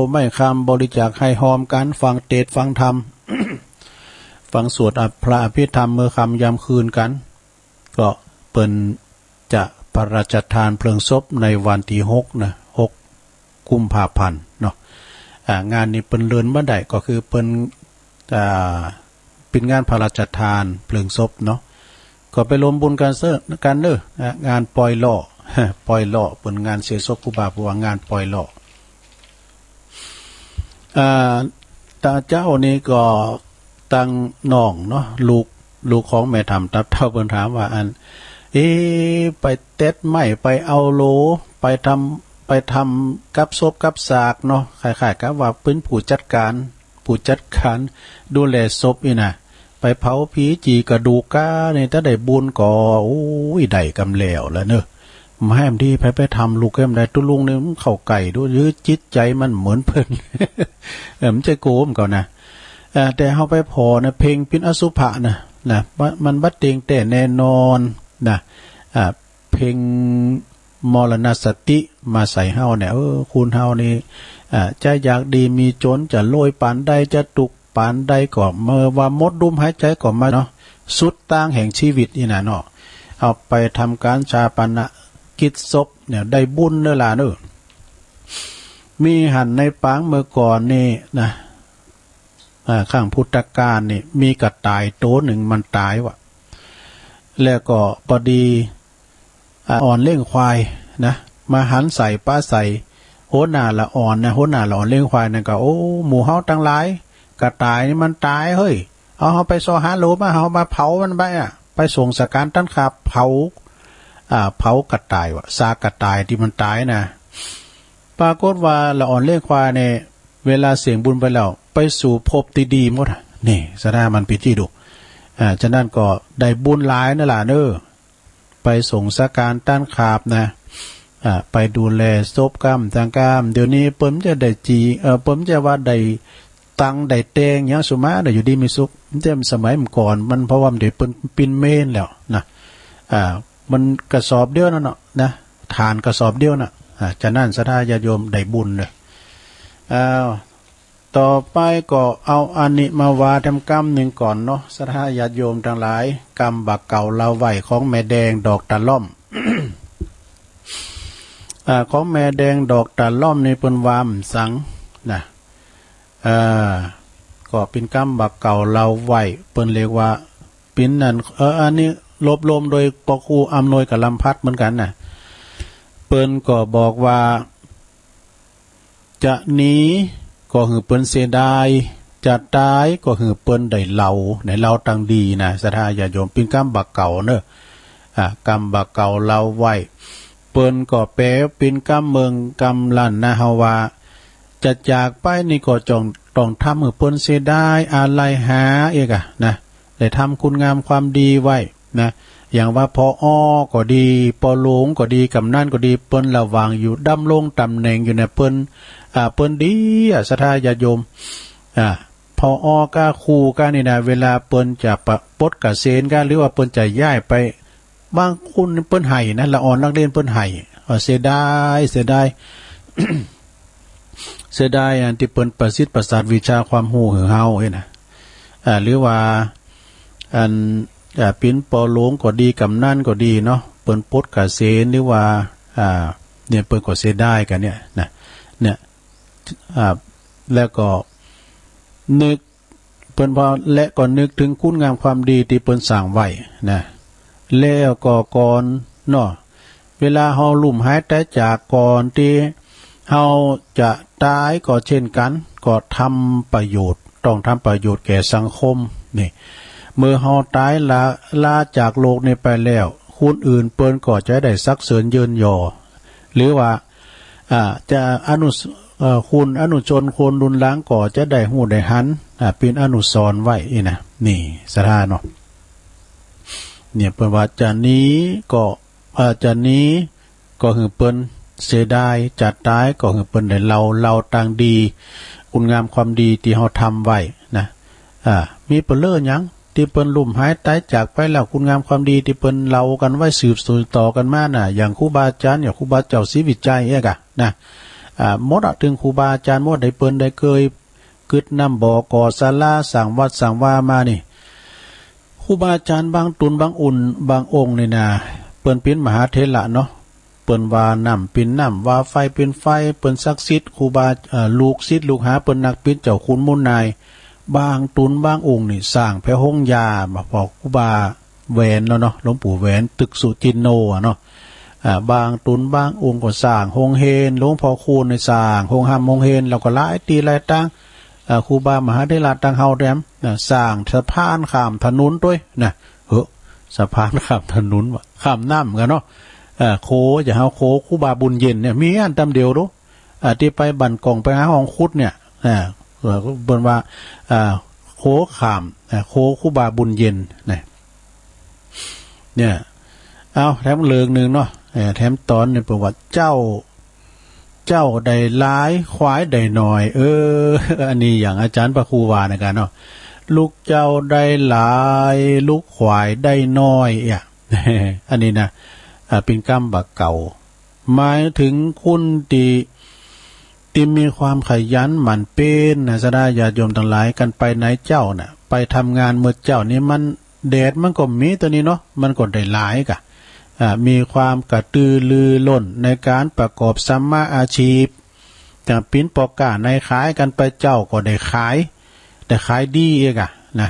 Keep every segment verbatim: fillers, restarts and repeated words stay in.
ไม้คำ บริจาคให้ฮอมกั๋น ฟังเตสน์ฟังธรรม ฟังสวดอภ- พระอภิธรรมเมื่อค่ำยามคืนกั๋น ก็เปิ้นจะพระราชทานเพลิงศพในวันตี้หกนะ หกกุมภาพันธ์เนาะ อ่า งานนี้เปิ้นเลื่อนบ่ได้ ก็คือเปิ้น อ่า เป๋นงานพระราชทานเพลิงศพเนาะ ก็ไปรวมบุญกั๋นเซ้อ กั๋นเน่อ อ่า งานปล่อยเลาะ ปล่อยเลาะ เป๋นงานเสียศพครูบา เพราะว่างานปล่อยเลาะ อ่า ตาเจ้านี่ก็ ตังน้องเนาะ ลูก ลูกของแม่ถ้ำตับเถ้า เปิ้นถามว่า อัน เอ๊ะ ไปเตสน์ไม้ ไปเอาโหล ไปทำ ไปทำกับศพกับซากเนาะ คล้ายๆ กับว่าเป๋นผู้จัดก๋าน ผู้จัดก๋านดูแลศพนี่นะ ไปเผาผีจี่กระดูกก้านี่ ถ้าได้บุญก็ โอ้ย ได้กำแล้วละเนาะ บ่แหมดี ไป ไปทำลูกแหมได้ ตุ๊ลุงนี่มันเข้าใก้ดู หรือจิตใจ๋มันเหมือนเปิ้น เออ มันจะโกมก่อนนะ เอ่อ แต่เฮาไปผ่อนะ เพ็งเป๋นอสุภะนะ นะ มัน มันบ่เตียงแต๊แน่นอนนะ อ่า เพ็งมรณสติมาใส่เฮาเนี่ย เออ คนเฮานี่ อ่า จะอยากดีมีจ๋น จะรวยปานใด จะตุ๊กข์ปานใดก็ เมื่อว่าหมดลมหายใจ๋ก็มาเนาะ สุดตางแห่งชีวิตนี่นะเนาะ เอาไปทำก๋านฌาปนกิจศพเนี่ย ได้บุญเน่อหลานเอ้อ มีหั้นในปางเมื่อก่อนนี่นะ อ่า ครั้งพุทธกาลนี่ มีกระต่ายโตนึ่งมันตายวะ แล้วก็ปอดี อ่า อ่อนเลี้ยงควายนะ มาหันใส่ปะใส่หัวหน้าละอ่อนนะ หัวหน้าละอ่อนเลี้ยงควายนั่นก็ โอ้ หมู่เฮาตังหลาย กระต่ายนี่มันตายเฮ้ย เอา เฮาไปซอหาโหลมา เฮามาเผามันไปอะ ไปส่งสการต้านคาบ เผา อ่า เผากระต่ายวะ ซากกระต่ายตี้มันตายนะ ปรากฏว่าละอ่อนเลี้ยงควายเนี่ย เวลาเสี้ยงบุญไปแล้ว ไปสู่ภพตี้ดีหมดอะ นี่ ศรัทธามันเป๋นตี้ดู อ่า ฉะนั้นก็ได้บุญหลายเน่อหลานเอ้อ ไปส่งสการต้านคาบนะ อ่า ไปดูแลศพก้ำตางก้ำ เดี๋ยวนี้เปิ้นจะได้จี เอ่อ เปิ้นจะว่าได้ตังได้แตงหยังสุมาเน่อ อยู่ดีมีสุข แต่สมัยเมื่อก่อนมัน เพราะว่ามันได้เปิ้นปิ้นเมรุแล้วนะ อ่า มันกระสอบเดียวนั่นเนาะนะ ถ่านกระสอบเดียวน่ะ อ่า ฉะนั้นศรัทธาญาติโยมได้บุญเน่อ อ้าว ต่อไปก็เอาอันนี้มาว่าแถมกำนึ่งก่อนเนาะ ศรัทธาญาติโยมตังหลาย กำบ่าเก่าลาวไหว้ของแม่แดงดอกตะล่อม อ่า ของแม่แดงดอกตะล่อมนี่เปิ้นว่าหมั้นสังนะ อ่า ก็เป๋นกำบ่าเก่าลาวไหว้ เปิ้นเรียกว่า เป๋นอัน เอ่อ อันนี้รวบรวมโดยปอครูอำนวยกะลำพัดเหมือนกั๋นน่ะ เปิ้นก็บอกว่า จะหนีก็หื้อเปิ้นเสียดาย จะต๋ายก็หื้อเปิ้นได้เลา ได้เลาตังดีนะ ศรัทธาญาติโยม เป๋นกำบ่าเก่าเน่อ อ่า กำบ่าเก่าลาวไหว้ เปิ้นก็แป๋เป๋นกำเมืองกำล้านนาเฮาว่า จะจากไปนี่ก็จ้อง ต้องทำหื้อเปิ้นเสียดาย อาลัยหาเอกอะนะ ได้ทำคุณงามความดีไว้นะ อย่างว่า ผอ.ก็ดี ปอหลวงก็ดี กำนัลก็ดี เปิ้นละหว่างอยู่ดำรงต๋ำแหน่งอยู่เนี่ย เปิ้น อ่า เปิ้นดีอะ ศรัทธาญาติโยม อ่า ผอ.ก้า ครูก้านี่นะ เวลาเปิ้นจะปะ- ปลดเกษียณก้า หรือว่าเปิ้นจะย้ายไป บางคนเปิ้นไห้นะ ละอ่อนนักเรียนเปิ้นไห้ ว่าเสียดาย เสียดาย เสียดายอันตี้เปิ้นประสิทธิ์ประสาทวิชาความฮู้หื้อเฮาเอ้ยนะ อ่า หรือว่า อัน อ่า เป๋นปอหลวงก็ดี กำนัลก็ดีเนาะ เปิ้นปลดเกษียณ หรือว่า อ่า เนี่ย เปิ้นก็เสียดายกั๋นเนี่ยนะ เนี่ย อ่า แล้วก็นึก เปิ้นว่า และก็นึกเถิงคุณงามความดีตี้เปิ้นสร้างไว้นะ แล้วก็ก่อนเนาะ เวลาเฮาลุ่มหายต๋ายจาก ก่อนตี้เฮาจะต๋ายก็เช่นกั๋น ก็ทำประโยชน์ ต้องทำประโยชน์แก่สังคมนี่ เมื่อเฮาต๋ายละ ลาจากโลกนี้ไปแล้ว คนอื่นเปิ้นก็จะได้สรรเสริญเยินยอ หรือว่า อ่า จะอนุส- เอ่อ คนอนุชนคนรุ่นหลังก็จะได้ฮู้ได้หัน อ่า เป๋นอนุสรณ์ไว้อี้นะ นี่ศรัทธาเนาะ เนี่ยเปิ้นว่าจะหนีก็ เอ่อ จะหนีก็หื้อเปิ้นเสียดาย จะต๋ายก็หื้อเปิ้นได้เลา เลาตังดี คุณงามความดีตี้เฮาทำไว้นะ อ่า มีเปิ้นเล่อหยัง ตี้เปิ้นลุ่มหายต๋ายจากไปแล้ว คุณงามความดีตี้เปิ้นเลากั๋นไว้สืบต่อกั๋นมาน่ะ อย่างครูบาอาจ๋ารย์ อย่างครูบาเจ้าศรีวิชัยเอี้ยก่ะนะ อ่า หมดอะ ตึงครูบาอาจ๋ารย์หมด ตี้เปิ้นได้เกยกึ๊ดน้ำบ่อ ก่อศาลา สร้างวัดสร้างวามานี่ ครูบาอาจ๋ารย์บางต๋นบางอุ่น บางองค์นี่นา เปิ้นเป๋นมหาเถระเนาะ เปิ้นว่าน้ำเป๋นน้ำ ว่าไฟเป๋นไฟ เปิ้นศักดิ์สิทธิ์ ครูบา เอ่อ ลูกศิษย์ลูกหาเปิ้นนักปิดเจ้าขุนมูลนาย บางต๋นบางองค์นี่สร้างแผนโฮงยา มาพอครูบาแหวนแล้วเนาะ หลวงปู่แหวน ตึกสุจินโนอะเนาะ อ่า บางต๋นบางองค์ก็สร้างโฮงเฮียน หลวงพ่อคูณนี่สร้างโฮงฮ่ำโฮงเฮียน แล้วก็หลายตี้หลายตาง อ่า ครูบามหาเถระตางเฮาแถม นะ สร้างสะพานข้ามถนนตวยนะ เฮ้อ สะพานข้ามถนนวะ ข้ามน้ำกั๋นเนาะ เอ่อ โข จะเฮาโขครูบาบุญเย็นเนี่ย มีอันต๋ำเดียวดู อ่า ตี้ไปบ้านก่องไปหาห้องคุดเนี่ย อ่า เอ่อ เปิ้นว่า อ่า โขข้าม อ่า โขครูบาบุญเย็นนะ เนี่ย เอา แถมเลิงนึ่งเนาะ เอ่อ แถมต๋อนนี่เปิ้นว่า เจ้า เจ้าได้หลาย ควายได้น้อย เออ อันนี้อย่างอาจ๋ารย์พระครูว่านะกั๋นเนาะ ลูกเจ้าได้หลาย ลูกควายได้น้อย เอี้ย อันนี้นะ อ่า เป๋นกำบ่าเก่า หมายเถิงคนตี้ ตี้มีความขยันหมั่นเปียรนะ ศรัทธาญาติโยมตังหลาย กั๋นไปไหนเจ๊าน่ะ ไปทำงานเมื่อเจ๊านี่มัน แดดมันก็มีต๋อนนี้เนาะ มันก็ได้หลายก่ะ อ่า มีความกระตือรือร้นในก๋านประกอบสัมมาอาชีพ จะเป๋นป้อก๊านายขายกั๋นไปเจ๊าก็ได้ขาย ได้ขายดีเอี้ยก่ะนะ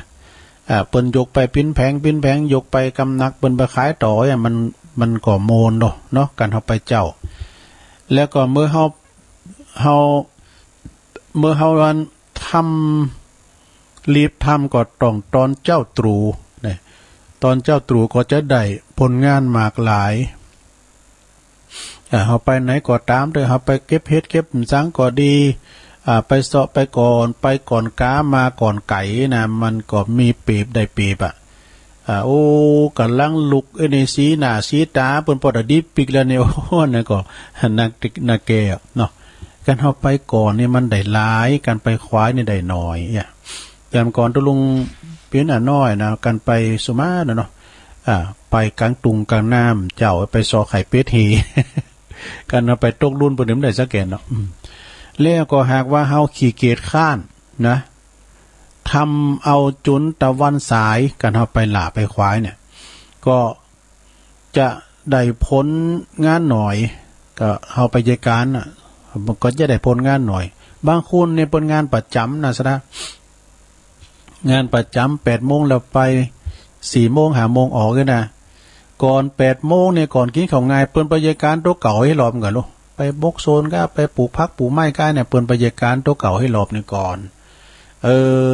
อ่า เปิ้นยกไปเป๋นแผงเป๋นแผง ยกไปกำหนัก เปิ้นไปขายต่อ เอี้ย มัน มันก็โมนเนาะ เนาะ กั๋นเฮาไปเจ๊า แล้วก็เมื่อเฮา เฮา เมื่อเฮาอันทำ รีบทำก็ต้องต๋อนเจ๊าตรู่นะ ต๋อนเจ๊าตรู่ก็จะได้ผลงานมากหลาย อ่า เฮาไปไหนก็ต๋ามเต๊อะ เฮาไปเก็บเห็ดเก็บสังก็ดี อ่า ไปเซาะไปก่อน ไปก่อนก๊ามาก่อนใก๋นะ มันก็มีเปรียบได้เปรียบอะ อ่า โอ้ ก่ำลังลุก เอ้ย ในสีหน้าสีต๋าเปิ้นปอดดีปิ๊กแล้วเนี่ย โอ้ นั่นก็นัก นักแก่เนาะ กั๋นเฮาไปก่อนนี่มันได้หลาย กั๋นไปขวายนี่ได้น้อย เอี้ย แต่ก่อนตุ๊ลุงเป๋นอะน้อยนะ กั๋นไปสุมาณน่ะเนาะ อ่า ไปก๋างตุงก๋างน้ำเจ๊า ไปเซาะไข่เป็ดเห กั๋นเฮาไปตกลุ่นเปิ้นบ่ได้สักแก่นเนาะ อืม แล้วก็หากว่าเฮาขี้เกียจคร้านนะ ทำเอาจ๋นตะวันสาย กั๋นเฮาไปหล้าไปขวายเนี่ย ก็จะได้ผลงานน้อย ก็เฮาไปเยียะก๋านน่ะ ก็จะได้ผลงานน้อย บางคนเนี่ยเปิ้นงานประจ๋ำนะ ศรัทธา งานประจ๋ำแปดโมงแล้วไป สี่โมงห้าโมงออกเนี่ยนะ ก่อนแปดโมงเนี่ย ก่อนกิ๋นข้าวงาย เปิ้นไปเยียะก๋านตั๋วเก่าหื้อรอบก่อลูก ไปบกโซนก้า ไปปลูกผักปลูกไม้ก้าเนี่ย เปิ้นไปเยียะก๋านตั๋วเก่าหื้อรอบนี่ก่อน เออ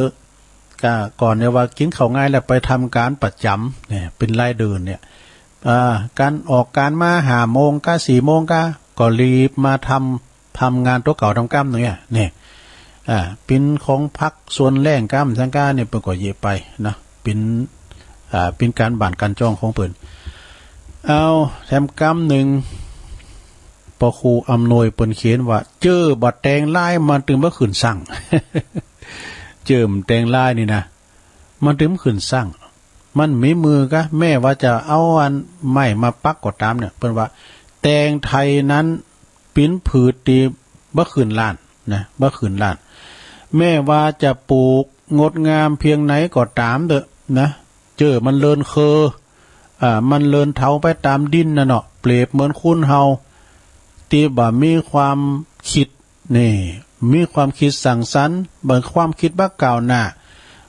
ก้า ก่อนเนี่ยว่ากิ๋นข้าวงายแล้วไปทำก๋านประจ๋ำเนี่ย เป๋นรายเดือนเนี่ย อ่า ก๋านออกก๋านมาห้าโมงก้า สี่โมงก้า ก็รีบมาทำ ทำงานตั๋วเก่าต๋ามกำนึ่งเนี่ย เนี่ย อ่า เป๋นของพักส่วนแล้งกำสังก้าเนี่ย เปิ้นก็เยียะไปนะ เป๋น อ่า เป๋นก๋านบ้านก๋านจ้องของเปิ้น เอา แถมกำนึ่ง ปอครูอำนวยเปิ้นเขียนว่า เจ้อบ่าแตงลายมันตึงบ่ขึ้นซั้ง เจ้อบ่าแตงลายนี่นะ มันตึงบ่ขึ้นซั้ง มันมีมือก้า แม้ว่าจะเอาอันไม้มาปักก็ต๋ามเนี่ย เปิ้นว่า แตงไทยนั้นเป๋นพืชตี้บ่ขึ้นล้านนะ บ่ขึ้นล้าน แม้ว่าจะปลูกงดงามเพียงไหนก็ต๋ามเต๊อะนะ เจ้อมันเลินเคอ อ่า มันเลินเถาไปต๋ามดินน่ะเนาะ เปรียบเหมือนคนเฮาตี้บ่มีความกึ๊ด นี่ มีความกึ๊ดสร้างสรรค์ บ่ความกึ๊ดบ่ก้าวหน้า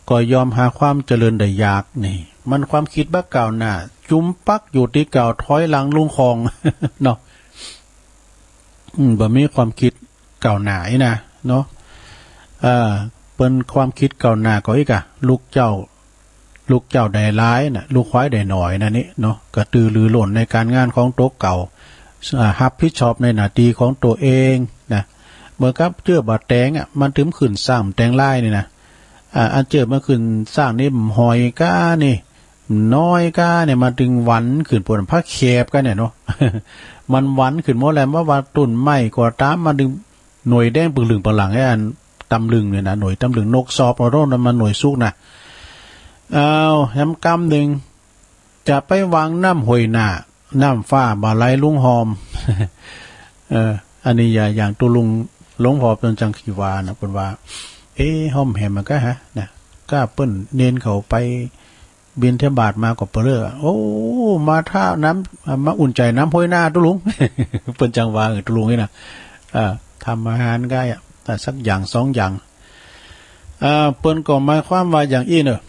ก็ย่อมหาความเจริญได้ยาก นี่ มันความกึ๊ดบ่ก้าวหน้า จุมปักอยู่ตี้เก่า ถอยหลังลงคลอง เนาะ อืม บ่มีความกึ๊ดก้าวหน้าอี้นะ เนาะ เอ่อ เปิ้นความกึ๊ดก้าวหน้าก็อี้ก่ะ ลูกเจ้า ลูกเจ้าได้หลายน่ะ ลูกควายได้น้อยนั่นนี่เนาะ กระตือรือร้นในก๋านงานของตั๋วเก่า อ่า ฮับผิดชอบในหน้าตี้ของตั๋วเองนะ เหมือนกับเจ้อบ่าแตงอะ มันตึงบ่ขึ้นซั้ง บ่าแตงลายนี่นะ อ่า อันเจ้อบ่าขึ้นซั้งนี่ บ่หอยก้านี่ บ่น้อยก้าเนี่ย มันตึงหวันขึ้น ปนผักแขบก้าเนี่ยเนาะ มันหวันขึ้นหมดแล้ว บ่ว่าต้นไม้ก็ต๋าม มันตึง หน่วยแดงปึ่งลึงปะหลัง ไอ้อันต๋ำลึงเนี่ยนะ หน่วยต๋ำลึง นกสอบเอาโน่นมันหน่วยสุกนะ เอา แถมกำนึ่ง จะไปวางน้ำห้วยหน้า น้ำฟ้าบ่ไหลลงฮอม เออ อันนี้อย่าอย่างตุ๊ลุงหลวงพ่อเปิ้นจั่งขี้ว่านะ เปิ้นว่า เอ๊ะ ฮ่อมแหมมันก็ฮะ นะ ก็เปิ้นเณรเขาไปบิณฑบาตมาก็เปลือ โอ้ มาท่าน้ำ มาอุ่นใจ๋น้ำห้วยหน้าตุ๊ลุง เปิ้นจั่งว่า เออ ตุ๊ลุงนี่นะ อ่า ทำอาหารก็ อ่า สักอย่างสองอย่าง อ่า เปิ้นก็หมายความว่าอย่างอี้เนอะ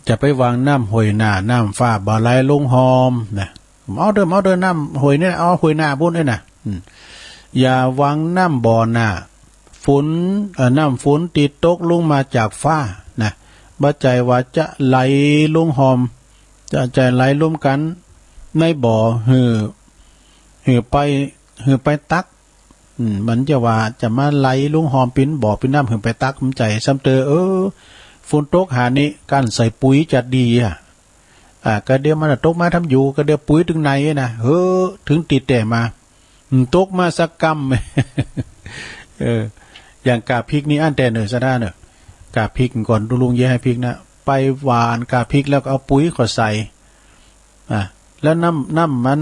จะไปหวังน้ำห้วยหน้า น้ำฟ้าบ่ไหลลงฮ่อมนะ เอาเต๊อะ เอาเต๊อะ น้ำห้วยนี่นะ เอาห้วยหน้าปู๊นนี่นะ อืม อย่าหวังน้ำบ่อหน้า ฝน เอ่อ น้ำฝนตี้ตกลงมาจากฟ้านะ บ่ใจ้ว่าจะไหลลงฮ่อม จะ จะไหลรวมกั๋นในบ่อ หื้อ หื้อไป หื้อไปตัก อืม มันจะว่าจะมาไหลลงฮ่อมเป๋นบ่อเป๋นน้ำหื้อไปตัก บ่ใจ้ ซ้ำเต๊อะ เออ ฝนตกหานี่ กั้นใส่ปุ๋ยจะดีอะ อ่า ก็เดี๋ยวมันตกมาทำอยู่ ก็เดี๋ยวปุ๋ยตึงไหนนะ เฮ้อ ถึงตี้แต๊มา อืม ตกมาสักกำ เออ อย่างก้าพริกนี่อั้นแต๊เนอะ สะท้าเนอะ ก้าพริกก่อนตุ๊ลุงเยียะหื้อพริกนะ ไปหว่านก้าพริกแล้วก็เอาปุ๋ยเข้าใส่ อ่ะ แล้วน้ำ น้ำมัน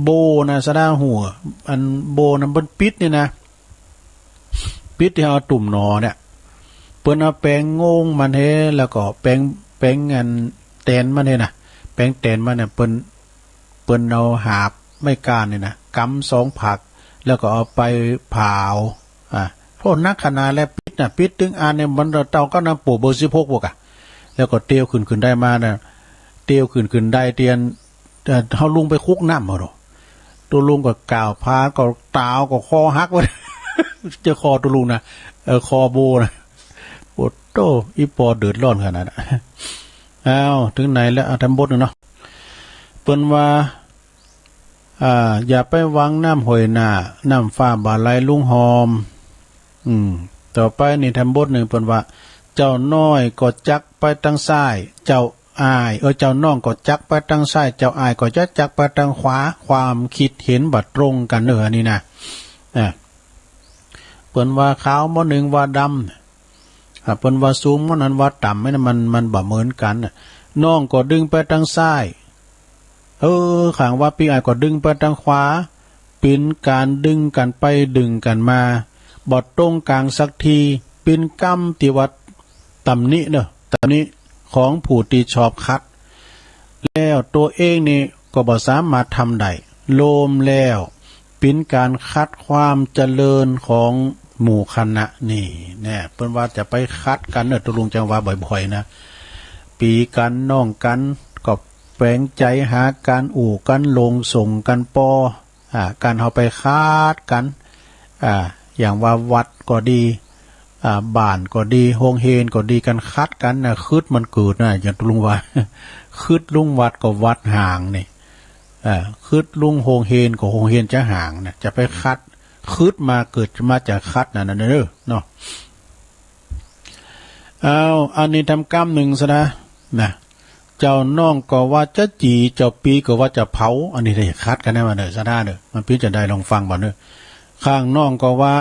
โบนะ สะท้าหัว อันโบนะ เปิ้นปิดนี่นะ ปิดตี้เอาตุ่มหน่อเนี่ย เปิ้นเอาแป๋งโง่งมันเฮ แล้วก็แป๋ง แป๋งอันแตนมันเฮนะ แป๋งแตนมันเนี่ย เปิ้น เปิ้นเอาหาบไม้ก้านนี่นะ กำสองผลัก แล้วก็เอาไปผ่าเอา อ่ะ โอ้ หนักขนาดแล ปิ๊ดน่ะ ปิ๊ดตึงอันเนี่ย มันเต้าก้าวน้ำปูเบอร์สิบหกพวกอะ แล้วก็เตียวขึ้น ขึ้นได้มาน่ะ เตียวขึ้น ขึ้นได้เตียน เอ่อ เฮาลุงไปคุกน้ำเอาดอก ตุ๊ลุงก็ก้าวพลาดก็ตาวก็คอหักไว้ เจ้าคอตุ๊ลุงนะ เออ คอโบนะ โอ้โต อีปอเดือดร้อนขนาดนั้น อ้าว ถึงไหนแล้ว อ่ะ ทำบทหนึ่งเนาะ เปิ้นว่า อ่า อย่าไปหวังน้ำห้วยหน้า น้ำฟ้าบ่ไหลลงฮ่อม อืม ต่อไปนี่ทำบทหนึ่งเปิ้นว่า เจ้าน้อยก็จักไปตางซ้าย เจ้าอ้าย เออ เจ้าน้องก็จักไปตางซ้าย เจ้าอ้ายก็จะจักไปตางขวา ความคิดเห็นบ่ตรงกั๋นเนอะ อันนี้นะ อ่า เปิ้นว่าขาวบ่นึ่งว่าดำ อ่า เปิ้นว่าสูง บ่นั้นว่าต่ำ มัน มัน มันบ่เหมือนกั๋นน่ะ น้องก็ดึงไปตางซ้าย เออ ข้างว่าปี้อ้ายก็ดึงไปตางขวา เป๋นก๋านดึงกั๋นไปดึงกั๋นมา บ่ตรงก๋างสักที เป๋นกำตี้ว่าตำหนิเนอะ ตำหนิของผู้ตี้ชอบขัด แล้วตั๋วเองนี่ก็บ่สามารถทำได้ รวมแล้วเป๋นก๋านขัดความเจริญของหมู่คณะนี่แน่ เปิ้นว่าจะไปขัดกั๋นเนอะ ตุ๊ลุงจั่งว่าบ่อยๆ นะ ปี้กั๋นน้องกั๋นก็แป๋งใจ๋หากั๋น อู้กั๋นหลงส่งกั๋นปอ อ่า ก๋านเฮาไปขัดกั๋น อ่า อย่างว่าวัดก็ดี อ่า บ้านก็ดี โฮงเฮียนก็ดี ก๋านขัดกั๋นนะ ขึดมันเกิดนะ อย่างตุ๊ลุงว่า ขึดลุงวัดก็วัดห่างนี่ อ่า ขึดลุงโฮงเฮียนก็โฮงเฮียนจะห่างนะ จะไปขัด ขึดมาเกิดมาจากขัดนะ นั่นเนอะเนาะ อ้าว อันนี้ทำกำหนึ่งซะนะ นะ เจ้าน้องก็ว่าจะจี่ เจ้าปี้ก็ว่าจะเผา อันนี้ได้ขัดกั๋นนะ ว่าเนอะ สะท้าเนอะ มันปี้จะได้ลองฟังบ่าเนอะ ข้างน้องก็ว่า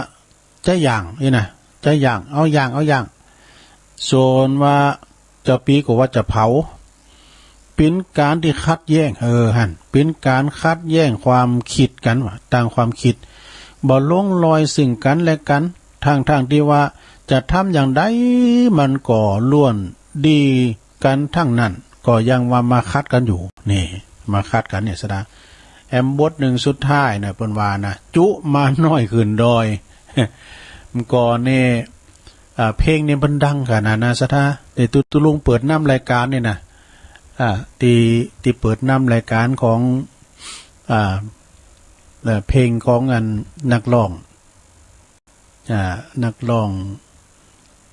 จะย่าง นี่นะ จะย่าง เอาย่าง เอาย่าง ส่วนว่าเจ้าปี้ก็ว่าจะเผา เป๋นก๋านตี้ขัดแย้ง เออ หั้น เป๋นก๋านขัดแย้งความคิดกั๋นว่า ต่างความคิด บ่ลงรอยซึ่งกั๋นและกั๋น ทั้งๆ ตี้ว่าจะทำอย่างใดมันก็ล้วนดีกั๋นทั้งนั้น ก็ยังว่ามาขัดกั๋นอยู่ นี่ มาขัดกั๋นเนี่ยสะท้า แอมบทหนึ่งสุดท้ายนะ เปิ้นว่านะ จุมาน้อยขึ้นดอย มันก็เนี่ย อ่า เพลงนี่มันดังขนาดนะ สะท้า ตี้ตุ๊ ตุ๊ลุงเปิดนำรายก๋านนี่นะ อ่า ตี้ ตี้เปิดนำรายก๋านของ อ่า เอ่อ เพลงของอันนักร้อง อ่า นักร้อง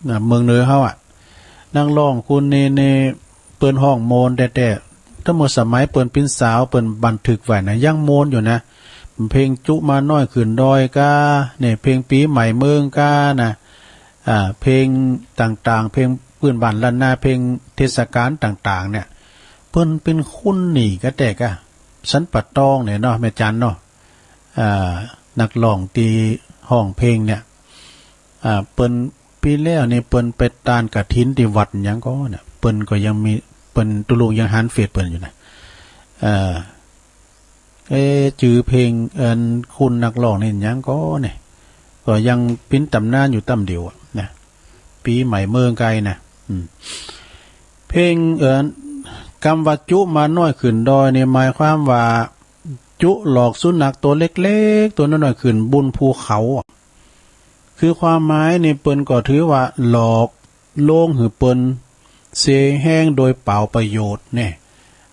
อ่า เมืองเหนือเฮาอะ นักร้องคนนี้นี่ เปิ้นฮ้องม่วนแต๊ๆ ตั้งเมื่อสมัยเปิ้นเป๋นสาว เปิ้นบันทึกไว้นะ ยังม่วนอยู่นะ เพลงจุมาน้อยขึ้นดอยก้า เนี่ย เพลงปี๋ใหม่เมืองก้านะ อ่า เพลงต่างๆ เพลงปื้นบ้านล้านนา เพลงเทศกาลต่างๆ เนี่ย เปิ้นเป๋นคนนี่ก้าแต๊ก้า สันป่าตองเนี่ยเนาะ แม่จันเนาะ อ่า นักร้องตี้ฮ้องเพลงเนี่ย อ่า เปิ้น ปี๋แล้วนี่เปิ้นไปตานกฐินตี้วัดหยังก่อเนี่ย เปิ้นก็ยังมี เปิ้น ตุ๊ลุงยังหันเฟซเปิ้นอยู่นะ เอ่อ เอ๊ะ จื้อเพลงอันคุณนักร้องนี่หยังก่อเนี่ย ก็ยังเป๋นต๋ำนานอยู่ต๋ำเดียวอะนะ ปี๋ใหม่เมืองไกลนะ อืม เพลง เอ่อ กำว่าจุมาน้อยขึ้นดอยนี่หมายความว่า จุหลอกสุนัขตั๋วเล็กๆ ตั๋วน้อยๆ ขึ้นบุนภูเขาอะ คือความหมายนี่เปิ้นก็ถือว่าหลอกลวงหื้อเปิ้นเสียแฮงโดยเปล่าประโยชน์เนี่ย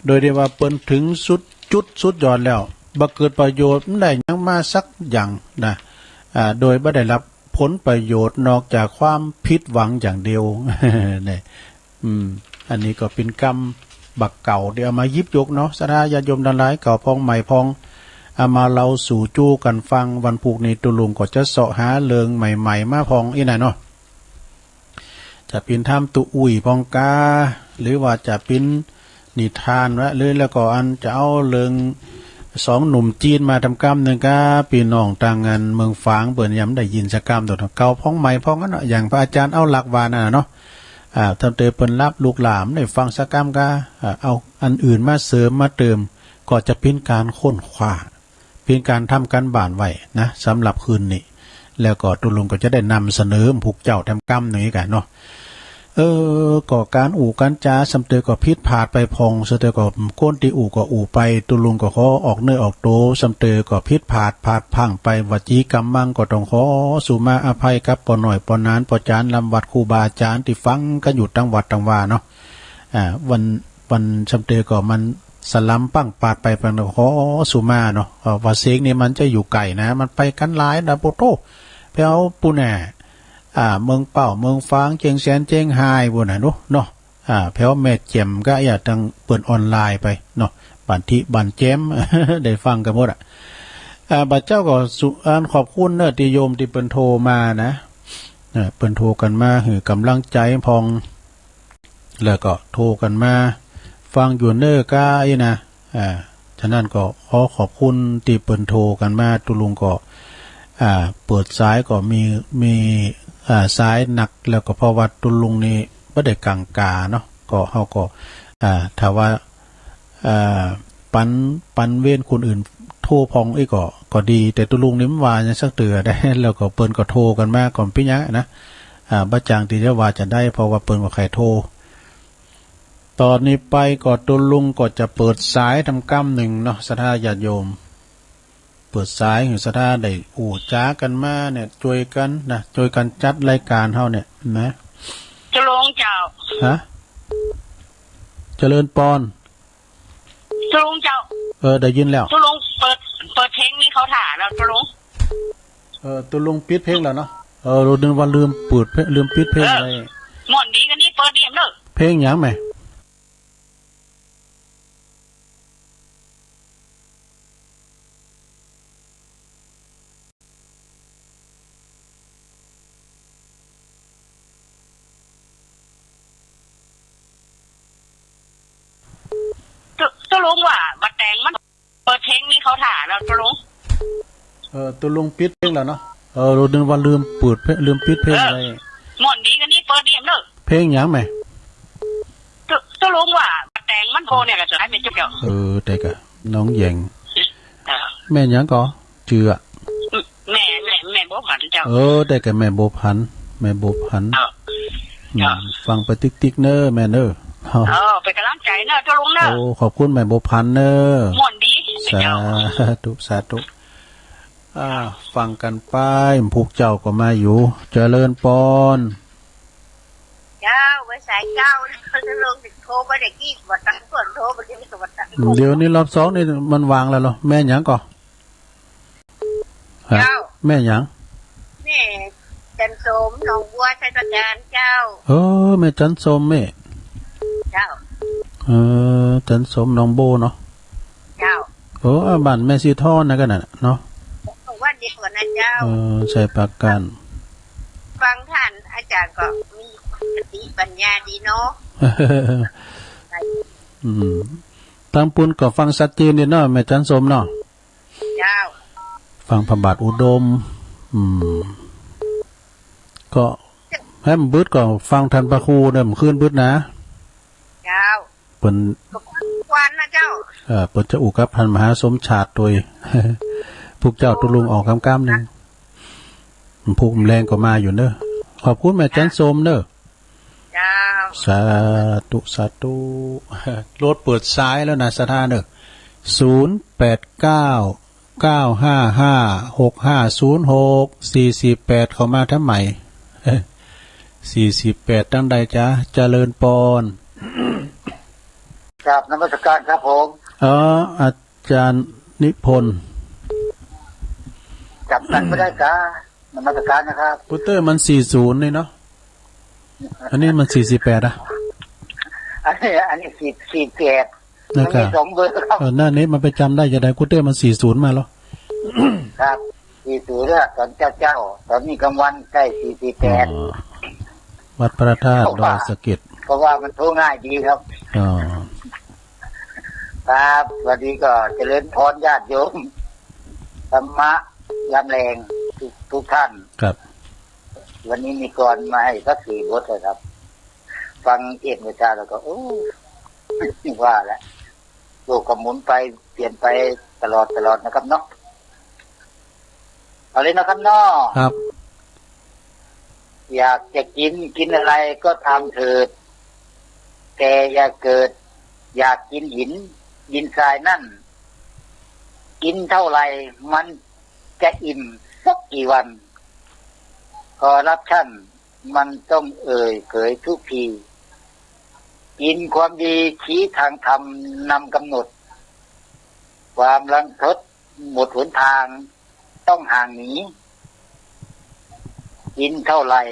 โดยตี้ว่าเปิ้นเถิงสุดจุดสุดยอดแล้ว บ่เกิดประโยชน์ บ่ได้หยังมาสักอย่างนะ อ่า โดยบ่ได้ฮับผลประโยชน์นอกจากความผิดหวังอย่างเดียว เนี่ย อืม อันนี้ก็เป๋นกำบักเก่าตี้เอามาหยิบยกเนาะ ศรัทธาญาติโยมตังหลาย เก่าพ่องใหม่พ่อง เอามาเล่าสู่จู้กั๋นฟัง วันพูกนี้ตุ๊ลุงก็จะเซาะหาเรื่องใหม่ๆ มาพ่องอี้นะเนาะ จะเป๋นถามตุ๊อุ้ยพ่องกา หรือว่าจะเป๋นนิทานวะ หรือแล้วก็อันจะเอาเรื่องสองหนุ่มจีนมาตำกำนึ่งกา ปี้น้องตางอันเมืองฝางเปิ้นยังบ่ได้ยินสักกำ ตั๋วเก่าพ่องใหม่พ่องอันเนาะ อย่างพระอาจารย์เอาหลักวานั่นน่ะเนาะ อ่า ตำเตอเปิ้นฮับลูกหลานได้ฟังสักกำกา อ่า เอาอันอื่นมาเสริมมาเติม ก็จะเป๋นก๋านค้นคว้า เป๋นก๋านทำก๋านบ้านไว้นะ สำหรับคืนนี้ แล้วก็ตุ๊ลุงก็จะได้นำเสนอพวกเจ้าแถมกำนึ่งกั๋นเนาะ เออ ก็ก๋านอู้ก๋านจ๋าสำเตอก็ผิดพลาดไปพ่อง สำเตอก็คนตี้อู้ก็อู้ไป ตุ๊ลุงก็ขอออกเนื้อออกตั๋ว สำเตอก็ผิดพลาดพลาดพลั้งไป วจีกำมังก็ต้องขอสุมาอภัยกับป้อน้อยป้อหนานป้อจ๋ารย์ลำวัดครูบาอาจ๋ารย์ตี้ฟังกั๋นอยู่ตังวัดตังวาเนาะ อ่า วัน วันสำเตอก็มันสลัมปังปาดไปปัง ขอสุมาเนาะ เอ่อ ว่าเสียงนี่มันจะอยู่ไก๋นะ มันไปกั๋นหลายนะ โปโต้ แผวปู้นแหน่ อ่า เมืองเป้า เมืองฝาง เจียงแสน เจียงฮายปู้นน่ะเนาะ เนาะ อ่า แผวแม่แจ่มก็อย่าตังเปิ้นออนไลน์ไปเนาะ บันทิบันแจ่ม ได้ฟังกั๋นหมดอะ อ่า บ่าเจ้าก็สุ อันขอบคุณเนาะ ตี้โยมตี้เปิ้นโทรมานะ เอ่อ เปิ้นโทรกั๋นมาหื้อก๋ำลังใจ๋พ่อง แล้วก็โทรกั๋นมาฟังอยู่เน่อกาอี้นะ อ่า ฉะนั้นก็ขอขอบคุณตี้เปิ้นโทรกั๋นมา ตุ๊ลุงก็ อ่า เปิดสายก็มี มี อ่า สายหนัก แล้วก็เพราะว่าตุ๊ลุงนี่บ่ได้กังขาเนาะ ก็เฮาก็ อ่า ถ้าว่า อ่า ปัน ปันเว้นคนอื่นโทรพ่องอี้ก็ ก็ดี แต่ตุ๊ลุงนี่มันว่าหยังสักเตื้อได้ แล้วก็เปิ้นก็โทรกั๋นมาก็เป๋นหยังนะ อ่า บ่จางตี้จะว่าจะได้ เพราะว่าเปิ้นก็ใค่โทร ต๋อนนี้ไปก็ตุ๊ลุงก็จะเปิดสายแถมกำนึ่งเนาะ ศรัทธาญาติโยม เปิดสายหื้อศรัทธาได้อู้จ๋ากั๋นมาเนี่ย จ้วยกั๋นนะ จ้วยกั๋นจัดรายก๋านเฮาเนี่ยนะ ตุ๊ลุงเจ้า ฮะ เจริญปอน ตุ๊ลุงเจ้า เออ ได้ยินแล้ว ตุ๊ลุงเปิด เปิดเพลงนี้เขาถ่าแล้วตุ๊ลุง เออ ตุ๊ลุงปิดเพลงแล้วเนาะ เออ นึกว่าลืมเปิดเพลง ลืมปิดเพลง เออ ไว้ ม่วนดีกั๋นนี่ เปิดเดี่ยมเน่อ เพลงหยังแหม ตุ๊ ตุ๊ลุงว่าบ่าแต่งมัน เปิดเพลงนี้เขาถ่าแล้วตุ๊ลุง เออ ตุ๊ลุงปิดเพลงแล้วเนาะ เออ นึกว่าลืมเปิดเพลง ลืมปิดเพลง เออ ไว้ ม่วนดีกั๋นนี่ เปิดเดี่ยมเน่อ เพลงหยังแหม ตุ๊ ตุ๊ลุงว่าบ่าแต่งมันโพเนี่ยก็จะให้แม่จุ๊บเดียว เออ แต่กะน้องแหยง เออ แม่หยังก่อ จื้ออะ แม่ แม่ แม่บัวผันเจ้า เออ แต่กะแม่บัวผัน แม่บัวผัน เออ อืม เออ ฟังไปติ๊กๆ เน่อแม่เน่อ เออ เออ เป๋นก๋ำลังใจ๋เน่อตุ๊ลุงเน่อ โอ้ ขอบคุณแม่บัวผันเน่อ ม่วนดี สาธุ สาธุ อ่า ฟังกั๋นไป พวกเจ้าก็มาอยู่ เจริญปอน เจ้า บ่สายเจ้า ตุ๊ลุงโทรไปได้กี้ บ่ตังเปิ้นโทรไป เดี๋ยวนี้ก็บ่ตัง เดี๋ยวนี้รอบสองนี่มันว่างแล้วเหรอ แม่หยังก่อ ฮะ เจ้า แม่หยัง แม่จันสม หนองบัว ไชยปราการ เจ้า เออ แม่จันสมแม่ เจ้า เออ จันสม หนองบัวเนาะ เจ้า เออ บ้านแม่สีทองนั่นกั๋นน่ะเนาะ บ้านเดียวกั๋นนะเจ้า เออ ไชยปราการ ฟังท่านอาจ๋ารย์ก็มีสติปัญญาดีเนาะ อืม ตังปู้นก็ฟังชัดเจนดีเนาะ แม่จันสมเนาะ เจ้า ฟังพระบาทอุดม อืม ก็แหมบึดก็ฟังท่านพระครูเนี่ย เมื่อคืนบึดนะ เจ้า เปิ้น ก็ฟังวันนะ เจ้า เออ เปิ้นจะอู้กับท่านมหาสมชาติตวย พวกเจ้าตุ๊ลุงออกกำกำนึ่ง พุกแลงก็มาอยู่เน้อ ขอบคุณแม่จันทร์ส้มเน้อ เจ้า สาธุ สาธุ โลดเปิดสายแล้วนะ ศรัทธาเน้อ ศูนย์แปดเก้า เก้าห้าห้า หกห้าศูนย์หก สี่สี่แปด เข้ามาทางใหม่ สี่สี่แปด ตังใดจ๊ะ เจริญปอน กราบนมัสการครับผม เออ อาจารย์นิพนธ์ จำกัดไม่ได้ครับ นมัสการนะครับ คอมพิวเตอร์มัน สี่ศูนย์ นี่เนาะ อันนี้มัน สี่สี่แปด อะ อันนี้ อันนี้ สี่สี่แปด นะครับ มันมีสองเบอร์ครับ เออ นั่นนี่มันไปจำได้จะได คอมพิวเตอร์มัน สี่ศูนย์ มาแล้ว ครับ สี่ศูนย์ เนี่ย ตอนเจ๊าๆ ตอนนี้กลางวันใกล้ สี่สี่แปด อ๋อ วัดพระธาตุดอยสะเก็ด เพราะว่ามันโทรง่ายดีครับ อ๋อ ครับ วันนี้ก็เจริญพรญาติโยม ธรรมะยามแลงทุก ทุกท่าน ครับ วันนี้มีกลอนมาให้สักสี่บทเลยครับ ฟังเอตเมื่อเช้าแล้วก็ โอ้ ว่าแล้ว โลกก็หมุนไปเปลี่ยนไปตลอดตลอดนะครับเนาะ เอาเลยนะครับเนาะ ครับ อยากจะกิน กินอะไรก็ตามเถิด แต่อย่าเกิดอยากกินหินดินทรายนั่น กินเท่าไหร่มันจะอิ่มสักกี่วัน คอร์รัปชันมันต้องเอ่ยเผยทุกที กินความดีชี้ทางธรรมนำกำหนด ความรันทดหมดหนทางต้องห่างหนี กินเท่าไหร่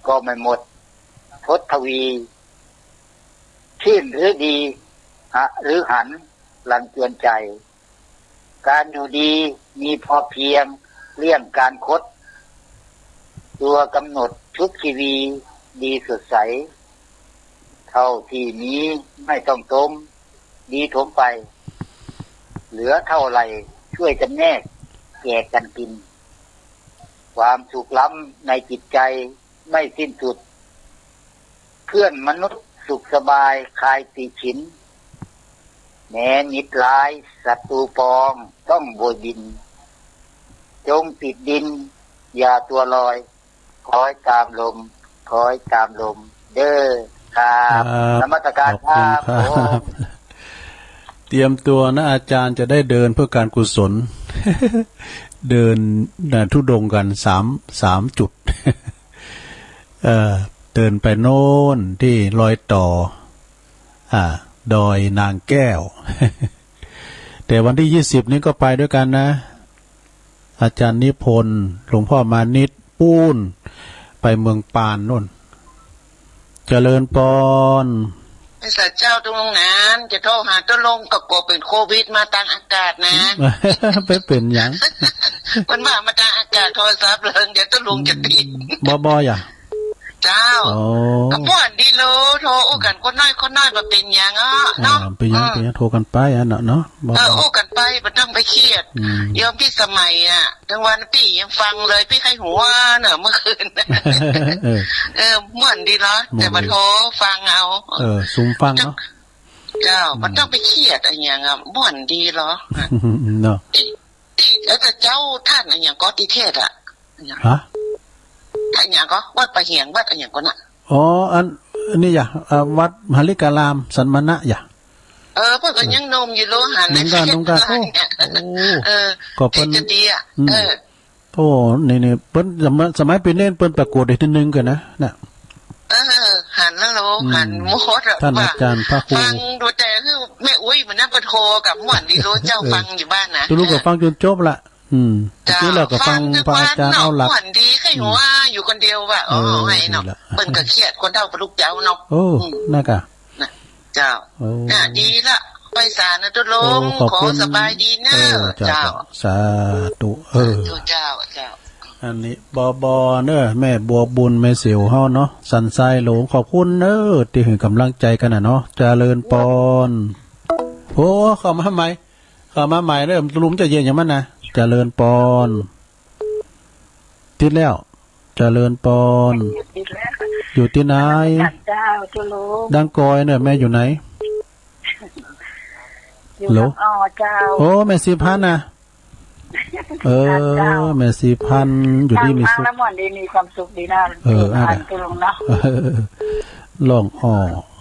ก็ไม่หมด ทดทวี ชื่นหรือดี หะหรือหัน รันจวนใจ การอยู่ดีมีพอเพียง เลี่ยงการคด ตัวกำหนดชุบชีวี ดีสดใส เท่าที่มีไม่ต้องตม ดีถมไป เหลือเท่าไหร่ช่วยจำแนก แจกกันกิน ความสุขล้ำในจิตใจ ไม่สิ้นสุด เพื่อนมนุษย์สุขสบายคลายติฉิน แม้มิตรร้ายศัตรูปองต้องโบยบิน จงติดดินอย่าตัวลอย คอยตามลม คอยตามลม เด้อครับ ครับ นมัสการครับ ขอบคุณครับ ผม เตรียมตัวนะ อาจารย์จะได้เดินเพื่อการกุศล เดินนะ ธุดงค์กันสาม สามจุด เอ่อ เดินไปโน่นที่รอยต่อ อ่า ดอยนางแก้ว แต่วันที่ยี่สิบนี้ก็ไปด้วยกันนะ อาจารย์นิพนธ์ หลวงพ่อมานิต ปู๊น ไปเมืองปานโน่น เจริญปอน ไอ้สัตว์เจ้าตรงนั้น จะโทรหาตกลงก็กลัวเป็นโควิดมาตางอากาศนะ ไปเป็นหยัง มันว่ามาตางอากาศโทรศัพท์เลย เดี๋ยวตกลงจะติด บ่บ่อย่า เจ้า อ๋อ ก็ป้อนดีโล โทรอู้กันคนน้อยคนน้อยบ่เป็นหยังอ้อเนาะ อ่า เป็นหยัง อืม เป็นหยัง โทรกันไปอะเนาะ เนาะ บ่ เออ บ่ อู้กันไป บ่ต้องไปเครียด อืม โยมพิสมัยอะ กลางวันปี้ยังฟังเลย ปี้ใค่หัวเนอะเมื่อคืน เออ เออ ม่วนดีเนาะ ม่วนดี แต่มาโทรฟังเอา เออ ซุมฟังเนาะ เจ้า อืม บ่ต้องไปเครียดอะหยังอะ ม่วนดีเหรอ เนาะ ตี้ ตี้ เออ แต่เจ้าท่านอะหยังก็ตี้เทศน์อะ ฮะ อะหยังก็ วัดป่าเหียง วัดอะหยังก็น่ะ อ๋อ อัน อันนี้อย่า อ่า วัดมหาลิการาม สันมณะอย่า เออ เปิ้นก็ยังหนุ่มอยู่โลหัน หนุ่มกะ หนุ่มกะ โอ้ เนี่ย โอ้ เออ ก็เปิ้น เออ จะดีอะ อืม เออ โอ้ นี่ นี่ เปิ้นสมัย สมัยเปิ้นเณรเปิ้นปรากฏได้ทีหนึ่งกันนะ น่ะ เออ หันแล้วโล อืม หันหมดอะ ท่านอาจารย์พระครู ฟังดูแต่คือแม่อุ๊ยมันนั่งเปิ้นโทรกับม่วนดีโลเจ้า เออ ฟังอยู่บ้านนะ ตกลงก็ฟังจนจบละ อืม เจ้า เมื่อกี้เราก็ฟัง ฟัง พระอาจารย์เอาหลัก ม่วนดี ใค่หัว อืม อยู่คนเดียวว่ะ เออ อ๋อ ไงเนาะ ดีละ เปิ้นก็เครียด คนเฒ่าปะลูกเจ้าเนาะ โอ้ อืม นั่นกะ น่ะ เจ้า โอ้ น่ะ ดีละ ไปศาลนะตกลง โอ้ ขอบคุณ ขอสบายดีเนอะ เออ เจ้า เจ้า เจ้า สาธุ เออ สาธุ เจ้า เจ้า อันนี้ บอบอ เนอะ แม่บัวบุญ แม่เสวเฮาเนาะ สันทรายหลวง ขอบคุณเนอะ ตี้หื้อก๋ำลังใจ๋กั๋นน่ะเนาะ เจริญปอน โอ้ เข้ามาใหม่ เข้ามาใหม่เด้อ ลุงจะเย็นอย่างมันนะ เจริญปอน ติดแล้ว เจริญปอน อยู่ตี้ไหน เจ้า ตกลง ดังกอยเนี่ย แม่อยู่ไหน ฮัลโหล อ๋อ เจ้า โอ้ แม่ศรีพันธุ์นะ เออ เจ้า แม่ศรีพันธุ์ อยู่ดีมีสุข ฟังแล้วม่วนดี มีความสุขดีนะ เออ ลุงพันธุ์ อ่ะ ตุลุงเนาะ ร้องอ้อ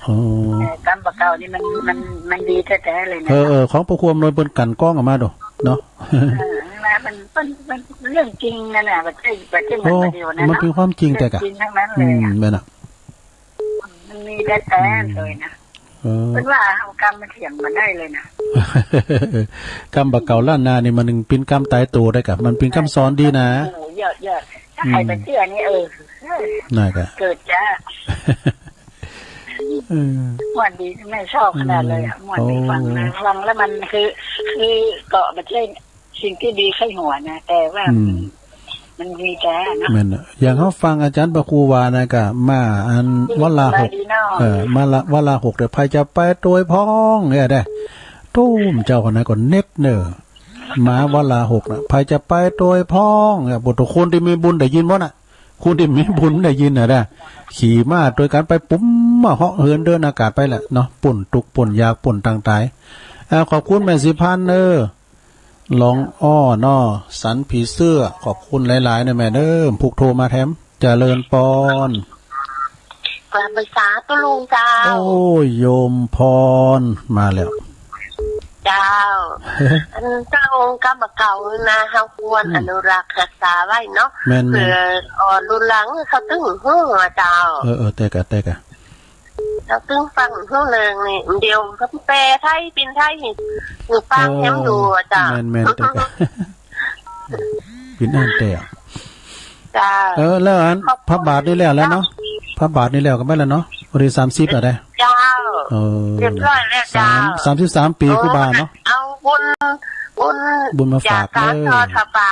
อ๋อ เออ กำบ่าเก่านี่มัน มัน มันดีแต๊ๆ เลยนะ เออ เออ ของพระครูอำนวยเปิ้นกลั่นกรองออกมาดู เนาะ เออ นะ มัน มัน มันเรื่องจริงนะเนี่ย บ่ใจ้ บ่ใจ้เหมือน โอ้ บ่าเดี่ยวนะ มันเป๋นความจริง เนาะ แต๊กะ เรื่องจริงทั้งนั้นเลยอะ อืม แม่นน่ะ มันมีแต๊ๆ เลยนะ อืม เออ เปิ้นว่าเฮากำมาเถียงบ่ได้เลยนะ กำบ่าเก่าล้านนานี่มันเป๋นกำต๋ายตั๋วได้กะ มันเป๋นกำสอนดีนะ โอ้ เยอะๆ ถ้าใผบ่เจื้อนี่ เออ นั่นกะ เกิดจะ เออ ม่วนดี แม่ชอบขนาดเลยอะ อืม ม่วนดี โอ้ ฟังนะ ฟังแล้วมันคือ คือก็บ่ใจ้ สิ่งตี้ดีใค่หัวนะ แต่ว่า อืม มันมีแต๊เนาะ แม่นน่ะ อย่างเฮาฟังอาจ๋ารย์พระครูว่านะ ก็มาอัน อืม วัลาหก สบายดีเนาะ เออ มาละ วัลาหก เดี๋ยวใผจะไปตวยพองเนี่ยเด้อ ตู้มเจ้าคนนั้นก็เน็ตเนอะ มาวัลาหกน่ะ ใผจะไปตวยพองเนี่ย ปุถุชนตี้มีบุญได้ยินหมดน่ะ คนตี้มีบุญได้ยินน่ะเด้อ ขี่ม้าตวยกั๋นไปปุ๊บ มาเหาะเหินเดินอากาศไปแหละเนาะ ป๊นตุ๊กข์ป๊นยากป๊นตังต๋าย อ่า ขอบคุณแม่ศรีพันธุ์เนอะ ร้องอ้อเนาะ สันผีเสื้อ ขอบคุณหลายๆ เนอะแม่เนอะ ผู้โทรมาแถม เจริญปอน กราบไหว้สาธุลุงเจ้า โอ้ โยมพร มาแล้ว เจ้า อันเจ้ากำบ่าเก่านะ เฮาควร อืม อนุรักษ์รักษาไว้เนาะ แม่นๆ เปื้ออ่อนรุ่นหลังเขาตึงฮู้อะเจ้า เออ เออ แต๊กะ แต๊กะ เฮาตึงฟังฮู้เรื่องนี้ เดี๋ยวเขาแปลไทย เป๋นไทย หื้อฟังแถมอยู่อะเจ้า แม่นๆ แต๊กะ เป๋นอั้นแต๊อะ เจ้า เออ แล้วอัน ขอบคุณ พระบาทนี่แล้ว แล้วเนาะ เจ้า พระบาทนี่แล้วก็แม่นแล้วเนาะ วันตี้สามสิบอะเด้อ เจ้า เออ เรียบร้อยแล้วเจ้า สาม สามสิบสามปี๋ โอ้ ครูบาเนาะ เอาบุญ บุญ บุญมาฝาก จากการ เออ ทอดผ้าป่า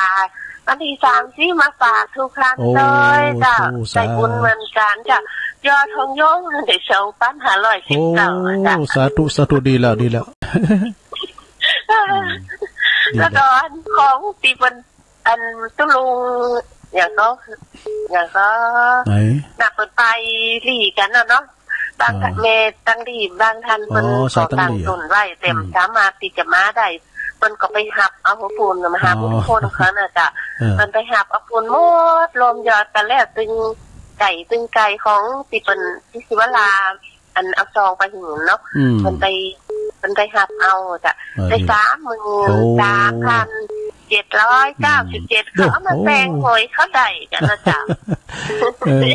วันตี้สามสิบมาฝากทุกท่าน โอ้ เลยเจ้า โอ้ สาธุ ได้บุญเหมือนกั๋นเจ้า ยอดของโยมได้สองปันห้าร้อยสิบเก้า โอ้ เจ้า สาธุ สาธุ ดีแล้ว ดีแล้ว อืม ดีแล้ว แล้วก็อันของตี้เปิ้น อันตุ๊ลุง อย่างก็ อย่างก็ ไหน นักเปิ้นไปหลีกั๋นน่ะเนาะ บาง อ๋อ แม่ตังหลี บางท่านเปิ้น อ๋อ สายตังหลี ขอตั้งตนไว้ แต่ อืม สามารถตี้จะมาได้ เปิ้นก็ไปฮับเอาผู้ปุ้น มาฮับ อ๋อ ผู้ปุ้นเขาน่ะเจ้า เออ เปิ้นไปฮับเอาปุ้นหมด รวมยอดกั๋นแล้ว ตึงไก๋ ตึงไก๋ของตี้เปิ้น ตี้ศิวรา อันเอาซองไปหื้อเนาะ อืม เปิ้นไป เปิ้นไปฮับเอาเจ้า เออ ได้ ดี สามหมื่น โอ้ สามพันเจ็ดร้อยเก้าสิบเจ็ด อืม เขาเอามา โอ้ แปลงหวยเขาได้กั๋นนะเจ้า เออ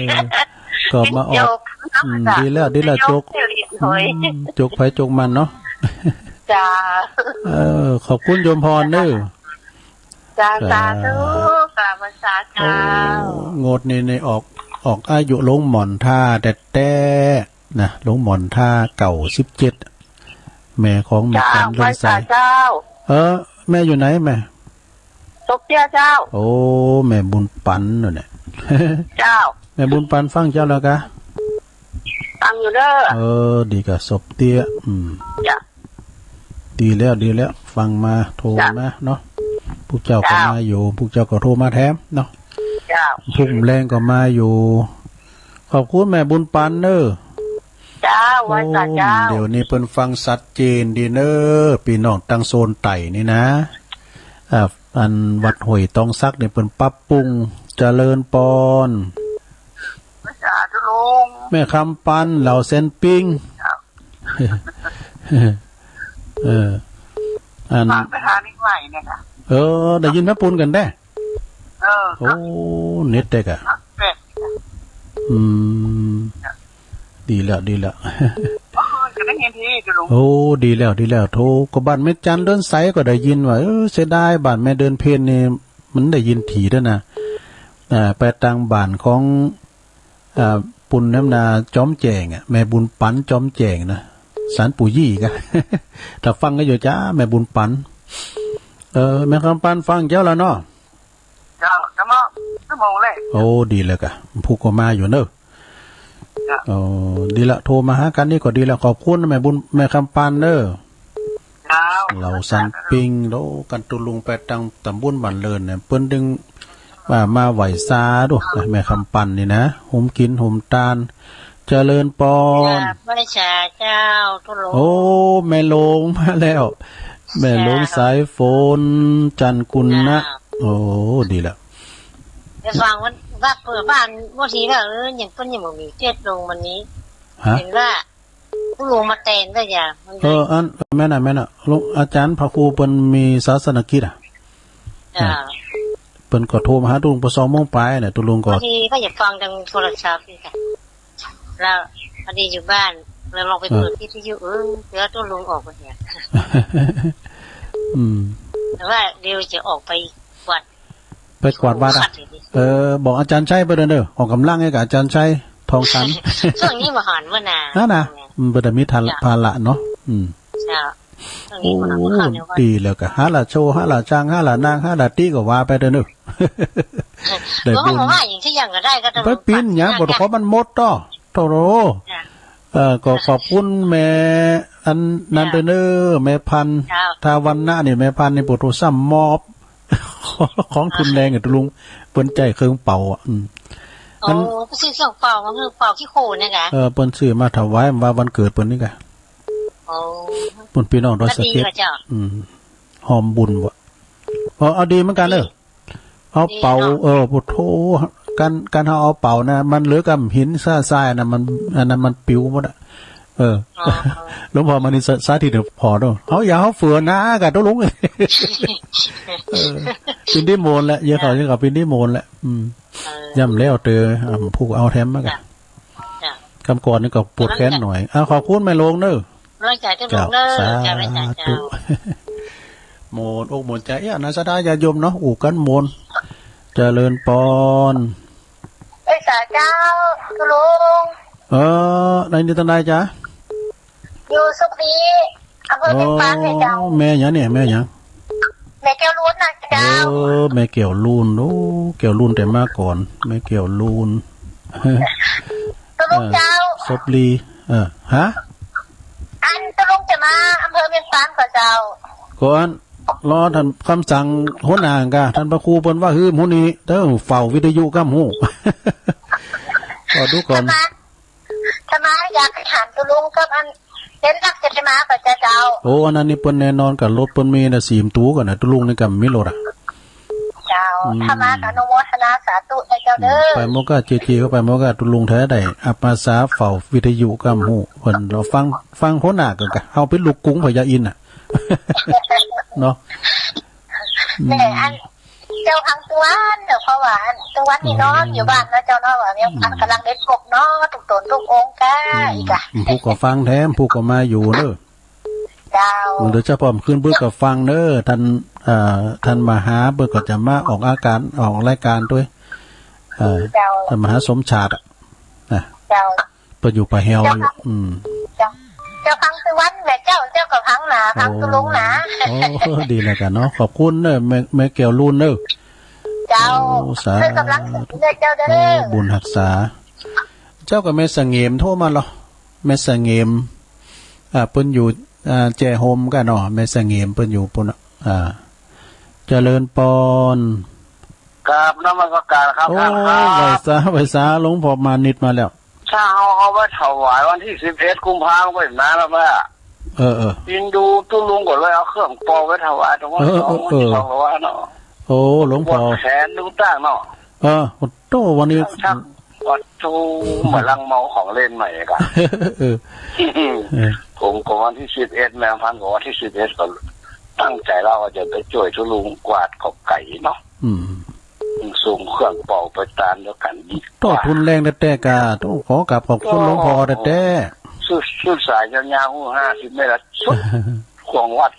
ก็มาออก เป๋นโจกเนาะ อืม เจ้า ดีแล้ว ดีแล้ว เป๋นโจก โจก เสี่ยวเหรียญหวย อืม โจกใผโจกมันเนาะ เจ้า เออ ขอบคุณโยมพรเนอะ เจ้า สาธุ สาธุ กราบไหว้สาเจ้า โอ้ งวดนี้นี่ออก ออกอายุลุงหม่อนท่าแต๊ๆ นะ ลุงหม่อนท่า เก้าสิบเจ็ด แม่ของแม่ เจ้า จันเรืองใส ไหว้สาเจ้า เออ แม่อยู่ไหนแม่ ศพเตี้ยเจ้า โอ้ แม่บุญปันนั่นแหละ เจ้า แม่บุญปันฟังเจ้าแล้วกะ ฟังอยู่เด้อ เออ ดีกะศพเตี้ย อืม เจ้า ดีแล้ว ดีแล้ว ฟังมา โทร เจ้า มาเนาะ พวกเจ้าก็ เจ้า มาอยู่ พวกเจ้าก็โทรมาแถมเนาะ เจ้า พรุ่งแลงก็มาอยู่ ขอบคุณแม่บุญปันเนอะ เจ้า ไหว้สาเจ้า โอ้ เดี๋ยวนี้เปิ้นฟังชัดเจนดีเนอะ ปี้น้องตังโซนใต้นี่นะ อ่า อันวัดห้วยตองสักนี่เปิ้นปรับปรุงเจริญปอน สาธุลุง แม่คำปัน เหล่าแสนปิง เจ้า เออ อัน ฝากไปหานิดหน่อยเนี่ยนะ เออ ได้ยินแม่ปุนกั๋นแต๊ เออ โอ้ เน็ตแต๊กะ แปลก อืม ดีแล้ว ดีแล้ว โอ้ย จะได้ยินทีเดียวลุง โอ้ ดีแล้ว ดีแล้ว โธ่ ก็บ้านแม่จันเรืองใสก็ได้ยินว่า เออ เสียดาย บ้านแม่เดือนเพ็ญนี่ มันได้ยินถี่ด้วยนะ อ่า ไปตางบ้านของ อ่า ปุณณำนาจอมแจ้งอะ แม่บุญปันจอมแจ้งนะ ศาลปู่ยี่กะ ถ้าฟังก็อยู่จ้า แม่บุญปัน เออ แม่คำปันฟังเจ้าแล้วเนาะ เจ้า จะมาชั่วโมงแรก โอ้ ดีแล้วกะ ผู้ก็มาอยู่เนอะ เจ้า โอ้ ดีละ โทรมาหากั๋นนี่ก็ดีละ ขอบคุณแม่บุญ แม่คำปันเนอะ เจ้า เหล่าสันปิง โอ้ กั๋นตุลุงไปตางต๋ำบลบ้านเลินเนี่ย เปิ้นตึงว่ามาไหว้สาดูนะ แม่คำปันนี่นะ หุมกิ๋นหุมตาน เจริญปอน กราบไหว้สาเจ้า ตุลุง โอ้ แม่หลวงมาแล้ว แม่หลวงสายฝน จันทร์กุณะ เจ้า โอ้ ดีแล้ว ไปฟังวัน ว่าเปิดบ้าน บางทีก็ เออ ยัง เปิ้นยังบ่มีเฟซลงวันนี้ ฮะ เห็นว่า ตุ๊ลุงมาแตนก็อย่า มัน เออ อัน แม่นน่ะ แม่นน่ะ ลุง อาจารย์พระครูเปิ้นมีศาสนกิจอะ เจ้า เปิ้นก็โทรมาหาตุ๊ลุงปอสองโมงปลายน่ะ ตุ๊ลุงก็ บางทีก็อยากฟังทางโทรศัพท์นี่ค่ะ แล้วพอดีอยู่บ้าน แล้วลองไปเปิด เออ วิทยุ เออ เดี๋ยวตุ๊ลุงออกไปเนี่ย อืม แต่ว่าเดี๋ยวจะออกไปกวาด ไปกวาดวัดอะ กวาดวัดอยู่ดิ เออ บอกอาจารย์ชัยไปเด้อ ออกก๋ำลังให้กับอาจารย์ชัย ทองขัน ช่วงนี้บ่หันเปิ้นน่ะ นั่นน่ะ อืม เปิ้นจะมีทาน เจ้า ภาระเนาะ อืม เจ้า ช่วงนี้บ่หัน โอ้ เปิ้นเข้าในวัด ดีแล้วก็ หาละโชว์ หาละจาง หาละนาง หาละตี้ก็ว่าไปเด้อเนาะ ได้บุญ บ่ว่าอย่างที่ยังก็ได้ก็ต้อง ไปปิ้นหยัง บ่ต้องขอมันหมดต่อ โธ่ เจ้า เอ่อ ก็ขอบคุณแม่อันนั้น เจ้า เด้อเนาะ แม่พันธุ์ เจ้า ทาวันนะนี่ แม่พันธุ์นี่ ปู่โตซ้ำมอบ ของทุนแรงอะตุ๊ลุง เปิ้นใจ๊เครื่องเป่าอะ อืม โอ้ อัน เปิ้นซื้อเครื่องเป่ามา เครื่องเป่าขี้โคลนเนี่ยกะ เออ เปิ้นซื้อมาถวาย ว่าวันเกิดเปิ้นนี่กะ โอ้ เปิ้นปี้น้องดอยสะเก็ด ก็ดีว่ะเจ้า อืม ฮอมบุญว่ะ เออ เอาดีเหมือนกั๋นเด้อ ดี เอาเป่า ดีเนาะ เออ โอ้โธ่ ก๋าน ก๋านเฮาเอาเป่านะ มันเหลือก้ำหินซ่าๆ นะ มัน อันนั้นมันปิวหมดอะ เออ อ๋อ หลวงพ่อมานี่สา สาธิตเดี๋ยวผ่อเนาะ เฮาอย่า เฮาฝืนนะ กะตุ๊ลุง เออ ปิ้นตี้โมนแหละ เยียะเขา เจ้า เยียะเขาปิ้นตี้โมนแหละ อืม เออ ย่ำแล้วเตอ อ่า ผู้เอาแถมมาก่ะ เจ้า เจ้า กำก่อนนี่ก็ปวดแขนหน่อย อ่า ขอบคุณแม่หลวงเนาะ กำลังใจ๋ตุ๊ลุงเนาะ เจ้า สาธุ เจ้า โมนอกโมนใจ๋ เอ้ย นะ ศรัทธาญาติโยมเนาะ อู้กั๋นโมน เจริญปอน เอ้ย สาเจ้า ตุ๊ลุง เออ ในนี่ตังใดจ๊ะ อยู่สุขดี อำเภอเวียงปานเนี่ยเจ้า อ๋อ แม่หยังเนี่ย แม่หยัง แม่แก้วลูนนะเจ้า เออ แม่แก้วลูน โอ้ แก้วลูนแต่มาก่อน แม่แก้วลูน ตุ๊ลุงเจ้า เออ ศพลี เออ ฮะ อันตุ๊ลุงจะมาอำเภอเวียงปานก่อเจ้า ก่อน รอท่านกำสั่งหัวหน้าก่ะ ท่านพระครูเปิ้นว่าหื้อหมู่นี้เด้อ เฝ้าวิทยุก้ำหู้ รอดูก่อน ถ้ามา ถ้ามาอยากหันตุ๊ลุงกับอัน เห็นรักจะได้มาก่อเจ้า เจ้า โอ้ อันนั้นนี่เปิ้นแน่นอนก่ะ รถเปิ้นมีน่ะ สี่ประตู๋ก่อนน่ะ ตุ๊ลุงนี่ก่ะมีรถอะ เจ้า อืม ถ้ามาก็อนุโมทนาสาธุนะเจ้าเด้อ อืม ไปหมดก่ะ เจเจก็ไปหมดก่ะ ตุ๊ลุงแท้ใด อับอาสาเฝ้าวิทยุก้ำหู้ เปิ้นรอฟัง ฟังหัวหน้าก่อนก่ะ เฮาไปลุกกรุงพญาอินทร์น่ะ เนาะ อืม แม่อัน เจ้าฟังตุ๊วันเนาะ เพราะว่าตุ๊วันนี่นอนอยู่บ้านเนาะเจ้าเนาะ ว่ายัง อืม กำลังได้พบเนาะ ทุกต๋นทุกองค์ก่ะ อืม อีกอ่ะ ผู้ก็ฟังแถม ผู้ก็มาอยู่เนาะ เจ้า โดยเฉพาะคืนเปิ้นก็ฟังเนาะ ท่าน เอ่อ ท่านมหาเปิ้นก็จะมาออกอาการ ออกรายการตวย เอ่อ เจ้า ท่านมหาสมชาติอะ นะ เจ้า เปิ้นอยู่ป่าแฮวอยู่ เจ้าค่ะ อืม เจ้า เจ้าฟังตุ๊วันแหละเจ้า เจ้าก็ฟังนะ ฟังตุ๊ลุงนะ โอ้ โอ้ ดีแล้วก่ะเนาะ ขอบคุณเนาะ แม่ แม่แก้วลูนเนาะ เจ้า โอ้ สาธุ เจ้ากำลังถึงเลยเจ้าเด้อ โอ้ บุญฮักษา เจ้ากับแม่สะเหงมโทรมาเหรอ แม่สะเหงม อ่า เปิ้นอยู่ อ่า แจโฮมก่ะเนาะ แม่สะเหงมเปิ้นอยู่ปู้นน่ะ อ่า เจริญปอน กราบนมัสการครับ โอ้ ท่านครับ ไหว้สา ไหว้สา หลวงพ่อมานิดมาแล้ว ถ้าเอา เอาไว้ถวายวันตี้สิบเอ็ดกุมภาพันธ์ไว้นานแล้วว่า เออ เออ อินดูตุ๊ลุงก็เลยเอาเครื่องเป่าไว้ถวายตรงนั้น เออ เออ สอง เออ สองร้อยเนาะ โอ้ หลวงพ่อ ปวดแขนดูตั้งเนาะ เออ โอ้โธ่ วันนี้ ครับ ปวดทูเหมือนลังเมาของเล่นใหม่ก่ะ เออ เออ ผมก็วันตี้สิบเอ็ด แม่พันธุ์ก็วันตี้สิบเอ็ด ก็ตั้งใจ๋แล้วว่าจะไปจ้วยตุ๊ลุงกวาดขอบไก่เนาะ อืม ส่งเครื่องเป่าไปตานเดียวกั๋นดีกว่า โธ่ ทุนแรงแต๊ๆ ก่ะ ต้องขอกราบขอบคุณหลวงพ่อแต๊ๆ สุด สุดสายยาวๆ ห้าสิบเมตรละ สุดขวางวัด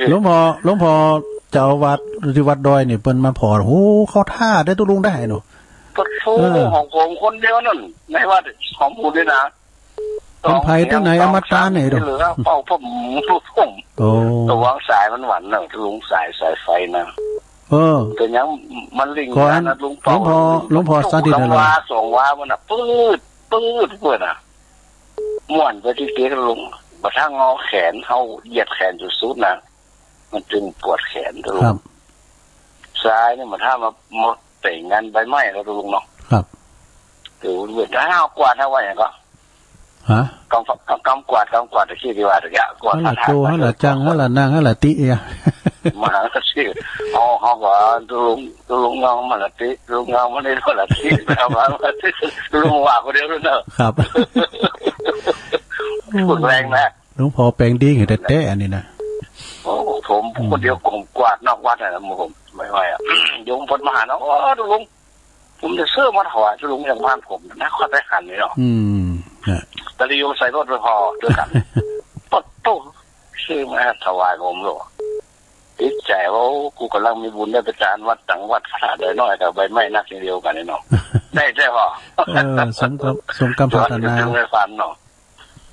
หลวงพ่อ หลวงพ่อเจ้าวัดตี้วัดดอยนี่เปิ้นมาผ่อ โอ้ เข้าท่าได้ตุ๊ลุงได้เนาะ ปะโธ่ เออ ของผมคนเดียวนั่น ในวัดของผมนี่นะ เปิ้นไปตางไหน อมตะเนี่ย เหลือเป่าผม ผม โอ้ ตะวังสายมันหวานเนาะ ตุ๊ลุง สาย สายไฟนะ เออ แต่ยังมันลิง ก่อน นะ ตุ๊ลุง หลวงพ่อ หลวงพ่อสาธิตให้เลย วาสองวามันน่ะ ปื๊ด ปื๊ด ปื๊ดน่ะ ม่วนไปตี้เก๊กตุ๊ลุง บ่าถ้างอแขน เฮาเหยียดแขนสุดๆ นะ มันจึงปวดแขนตุ๊ลุง ครับ สายนี่บ่าถ้ามา มาแต่งงานใบไม้แล้วตุ๊ลุงเนาะ ครับ ถือว่าถ้าเฮากวาดเอาไว้ก็ ฮะ กำ กำ กำกวาด กำกวาด ตะกี้ตี้ว่า ตะกี้ กวาด หั้นล่ะ ผ้าถ่าย โจ หั้นล่ะ จัง หั้นล่ะ นั่ง หั้นล่ะ ติ เอีย มา สิ เฮา เฮาก็ ตุ๊ลุง ตุ๊ลุง เอามาละติ ตุ๊ลุง เอามาในโทรศัพท์ เอามาละติ ตุ๊ลุงว่าคนเดียวเนาะ ครับ พูดแรงนะ หลวงพ่อแป๋งดีแต๊ๆ อันนี้นะ โอ้ ผม อืม คนเดียว ผมกวาดนอกวัดน่ะ ผมไม่ไหวอะ โยมเปิ้นมาหาเนาะ โอ้ ตุ๊ลุง ผมจะซื้อมาถวายตุ๊ลุง อย่างบ้านผมนะ ค่อยไปหันนี่เนาะ อืม นะ ตะลีโยมใส่รถไปพอด้วยกัน ปะโต้ ซื้อมาถวายผมโลด ติดใจ๋ว่า โอ้ กูก่ำลังมีบุญได้ไปจานวัดตังวัด พระธาตุดอยน้อย กับใบไม้นักเดียวกั๋นนี่เนาะ ได้ ได้พอ เออ สมกับ สมกับปรารถนา ในฝันเนาะ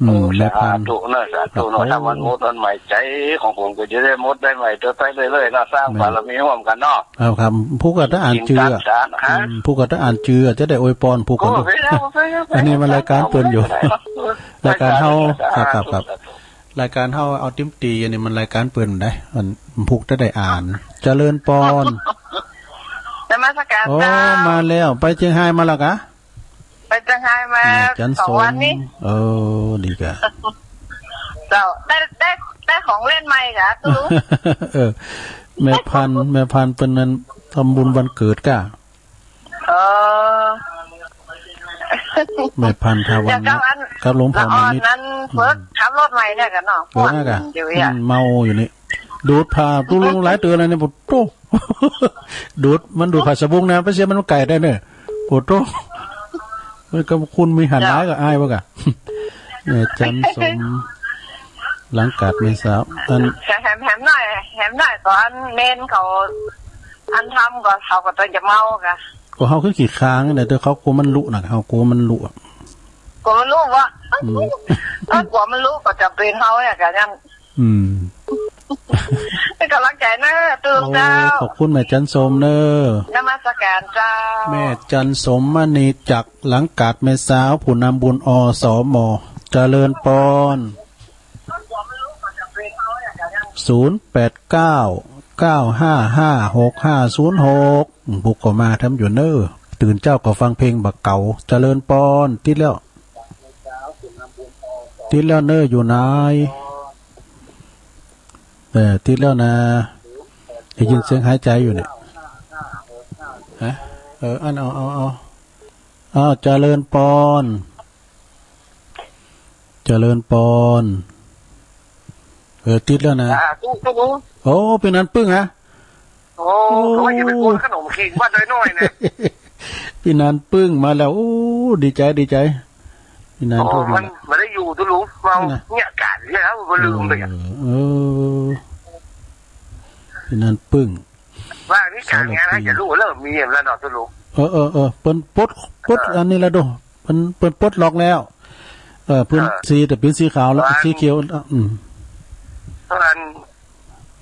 อืม โอ้ แม่พันธุ์ สาธุเนาะ สาธุเนาะ ครับ ถ้ามันหมดวันใหม่ ใจ๋ของผมก็จะได้หมดได้ใหม่ต่อไปเรื่อยๆ เนาะ สร้าง แม่น บารมีร่วมกั๋นเนาะ เอาครับ ผู้ก็ถ้าอ่านจื้อ กิ๋นตักสารอาหาร อืม ผู้ก็ถ้าอ่านจื้อ จะได้อวยปอนผู้คน โอ้ ไปแล้ว ไปแล้ว อันนี้มันรายการเปิ้นอยู่ ไปแล้ว รายการเฮา สาธุ ครับ ครับ ครับ สาธุ รายการเฮาเอาติมตี อันนี้มันรายการเปิ้นได้ อันพุกจะได้อ่าน เจริญปอน นมัสการ โอ้ เจ้า มาแล้ว ไปเจียงฮายมาแล้วกะ ไปเจียงฮายมา แม่จันสม สองวันนี้ เออ ดีกะ เจ้า ได้ ได้ ได้ของเล่นใหม่กะ ตุ๊ลุง เออ แม่พันธุ์ แม่พันธุ์เปิ้นนั้นทำบุญวันเกิดกะ เออ แม่พันธุ์ ถ้าวัน เดี๋ยวกับอัน กับหลวงพ่อ ละอ่อน มานิด นั้น อืม เพิ่นขับรถใหม่เนี่ยกั๋นเนาะ เออ ม่วน น่ะกะ อยู่เนี่ย อืม เมาอยู่นี่ ดูดผ้าตุ๊ลุงหลายเตื้อแล้วเนี่ย ปะโต้ ดูด มันดูดผ้าสะบุ้งนะ ไปเสียมันไก่ได้เนี่ย ปะโต้ มันก็คุณมีหันหลายก็อายบ่กะ แม่จันสม หลังกาดแม่สาว อัน แหม แหมหน่อย แหมหน่อย ก่อนเณรเขา อันทำก็เขาก็ต้องจะเมากะ ก็เฮาคือขี้คร้านเนี่ย แต่เขากั๋วมันลุนะ เฮากั๋วมันลุอะ กั๋วมันลุวะ อืม เออ กั๋วมันลุก็จะเป๋นเฮาเนี่ยกะ อันนั้น อืม เป๋นก๋ำลังใจ๋เน่อ ตุ๊ลุงเจ้า โอ้ ขอบคุณแม่จันสมเน่อ นมัสการเจ้า แม่จันสมมณีจักร หลังกาดแม่สาว ผู้นำบุญ อ ส ม เจริญปอน ศูนย์แปดเก้า เก้าห้าห้า หกห้าศูนย์หก อืม ผู้ก็มาทำอยู่เน่อ ตื่นเจ๊าก็ฟังเพลงบ่าเก๋า เจริญปอน ติดแล้ว ติดแล้วเน่อ อยู่ไหน เออ ติดแล้วนะ ได้ยินเสียงหายใจ๋อยู่เนี่ย ฮะ เออ อัน เอา เอา เอา เอา เจริญปอน เจริญปอน เออ ติดแล้วนะ สาธุ สาธุ โอ้ เป๋นอันปึ้งฮะ โอ้ โอ้ เขาว่าจะไปกวนขนมเข็งวัดดอยน้อยนะ ปี้นานปึ้งมาแล้ว โอ้ ดีใจ๋ ดีใจ๋ ปี้นาน โอ้ โทษ มัน มา มาได้อยู่ตุ๊ลุง เมา น่ะ เนี่ย ก๋านเนี่ย บ่ลืมไปอะ เออ เออ ปี้นานปึ้ง ว่านี่ก๋านงาน สารพี น่าจะรู้เริ่มมีแล้วเนาะตุ๊ลุง เออ เออ เออ เปิ้นปลด ปลด เออ อันนี้แล้วโด เปิ้น เปิ้นปลดล็อกแล้ว เออ พื้น เออ สี แต่เป๋นสีขาวแล้ว ว่า สีเขียว อืม เพราะอัน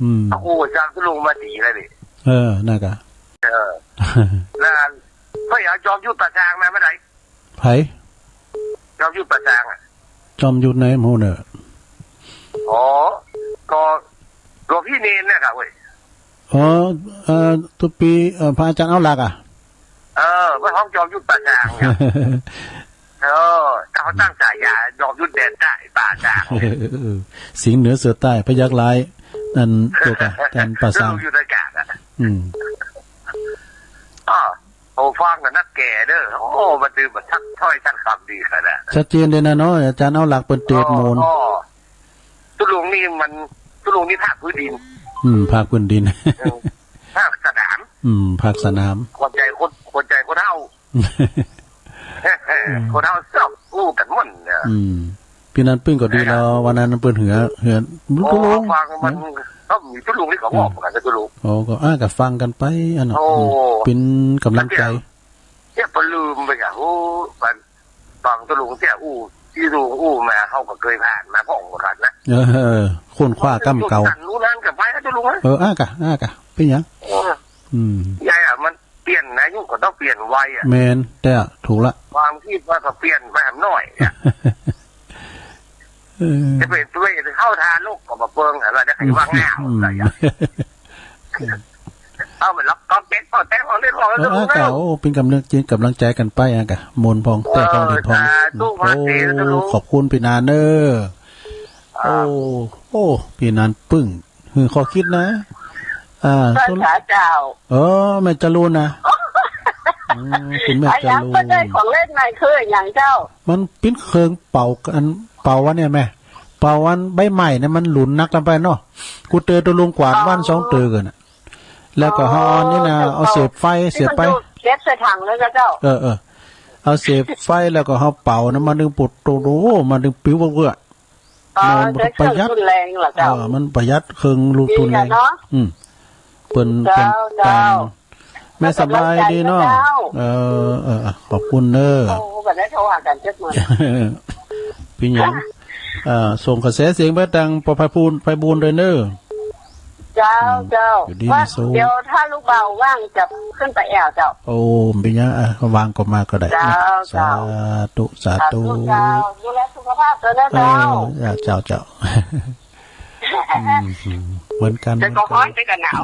อืม เอาครูอาจ๋ารย์ตุ๊ลุงมาดีเลยนี่ เออ น่ะกะ เออ แล้วอัน เพิ่นเอาจอมยุทธป่าซางมาเมื่อไหร่ ไผ จอมยุทธป่าซางอะ จอมยุทธไหนหมู่เน่อ อ๋อ ก็หลวงพี่เณรเนี่ยครับเว้ย อ๋อ เอ่อ ตุ๊ปี เอ่อ พระอาจ๋ารย์เอาหลักอะ เออ เปิ้นฮ้องจอมยุทธป่าซางเนี่ย เออ เขาตั้งฉายาจอมยุทธแดนใต้ป่าซาง เออ เออ สิงห์เหนือเสือใต้ พยัคฆ์ร้าย นั่น ตัวกะ แดนป่าซาง อยู่ในอากาศอะ อืม อ้อ โอ้ ฟังกันนักแก่เด้อ โอ้ มาดื่มมาทักถ้อยทักคำดีขนาด ชัดเจนเลยนะเนาะ อาจ๋ารย์เอาหลักเปิ้นเตรียมมูล อ๋อ ตุ๊ลุงนี่มัน ตุ๊ลุงนี่ภาคพื้นดิน อืม ภาคพื้นดิน เออ ภาคสนาม อืม ภาคสนาม หัวใจ๋คน หัวใจ๋คนเฒ่า อืม คนเฒ่าชอบอู้กั๋นหมดเนี่ย อืม ปี้นานปึ้งก็ดีแล้ว วันนั้นเปิ้นเหือ เหือ โอ้ ตุ๊ลุง ฟังมัน เออ ก็มีตุ๊ลุงนี่ก็บอกกันนะตุ๊ลุง โอ้ ก็ อ่ะ ก็ฟังกั๋นไป อันนั้น โอ้ อืม เป๋นก๋ำลังใจ๋ เนี่ย บ่ลืมไปอะ โอ้ ฟังตุ๊ลุงเตี้ยอู้ ตี้ตุ๊ลุงอู้มา เฮาก็เกยผ่านมาพ่องเหมือนกั๋นนะ เออ เออ ค้นคว้าก้ำเก่า จุดนั้นรู้นั้นก็ไปนะตุ๊ลุงนะ เออ อ่ะกะ อ่ะกะ เป๋นหยัง เออ อืม ใหญ่อะ มันเปลี่ยนนายกก็ต้องเปลี่ยนไวอะ แม่น แต่ถูกละ ความกึ๊ดว่าก็เปลี่ยนไปหน่อยอะ เออ จะเป๋นไปเข้าทางโลกก็บ่เปิงอะ ว่าจะใครว่างงาน อืม อะไรอะ อืม เอาไปรับความเจ็บปวดแทนของเล่นของ เออ เล่นของ อ่ะกะ โอ้ เป๋นก๋ำลังจิตก๋ำลังใจ๋กั๋นไป อ่ะกะ มนต์พ่อง แต้พ่อง เออ เด่นพ่อง สาธุ โอ้ มากเลย สาธุ ขอบคุณปี้นานเน้อ อ่า โอ้ โอ้ ปี้นานปึ้ง หื้อข้อคิดนะ อ่า ใจ้ค่ะเจ้า เออ แม่จรูนนะ อืม เป๋นแม่จรูน อะหยังเปิ้นได้ของเล่นใหม่คืออะหยังเจ้า มันเป๋นเคิงเป่า อันเป่าอันเนี่ยแม่ เป่าอันใบไม้เนี่ยมันหลุนนักลำไปเนาะ กูเตอตะลุงกวาด อ๋อ วันสองเตอก่อนน่ะ แล้วก็เฮาเอาอันนี้นะ อ๋อ เอาเสพไฟ เสพไฟ ที่มันดูดเก็บใส่ถังเลยนะเจ้า เออ เออ เอาเสพไฟแล้วก็เฮาเป่านะ มันจึงปวดโตโต มันจึงปิ้วเปื้อ อ๋อ มันประหยัด ใจ๊เครื่องทุนแรงเหรอเจ้า เออ มันประหยัดเครื่องทุนแรง ดีค่ะเนาะ อืม เปิ้น เจ้า เปิ้น เจ้า แม่สบายดีเนาะ เออ เออ เออ ขอบคุณเน้อ โอ้ บ่ได้โทรหากั๋นจักมื้อ เป๋นหยัง เอ่อ ส่งกระแสเสียงไปตางป้อไพบูลย์ ไพบูลย์ด้วยเน้อ เจ้า อืม เจ้า อยู่ดี ว่า มีสุข เดี๋ยวถ้าลูกบ่าวว่างจะขึ้นไปแอ่วเจ้า โอ้ เป๋นหยัง อ่ะ ว่างก็มาก็ได้ เจ้า นะ เจ้า สาธุ สาธุ สาธุเจ้า ดูแลสุขภาพด้วยนะเจ้า เออ เจ้า เจ้า เจ้า อืม เหมือนกั๋น แต่ก็ฮ้อน เหมือนกั๋น แต่ก็หนาว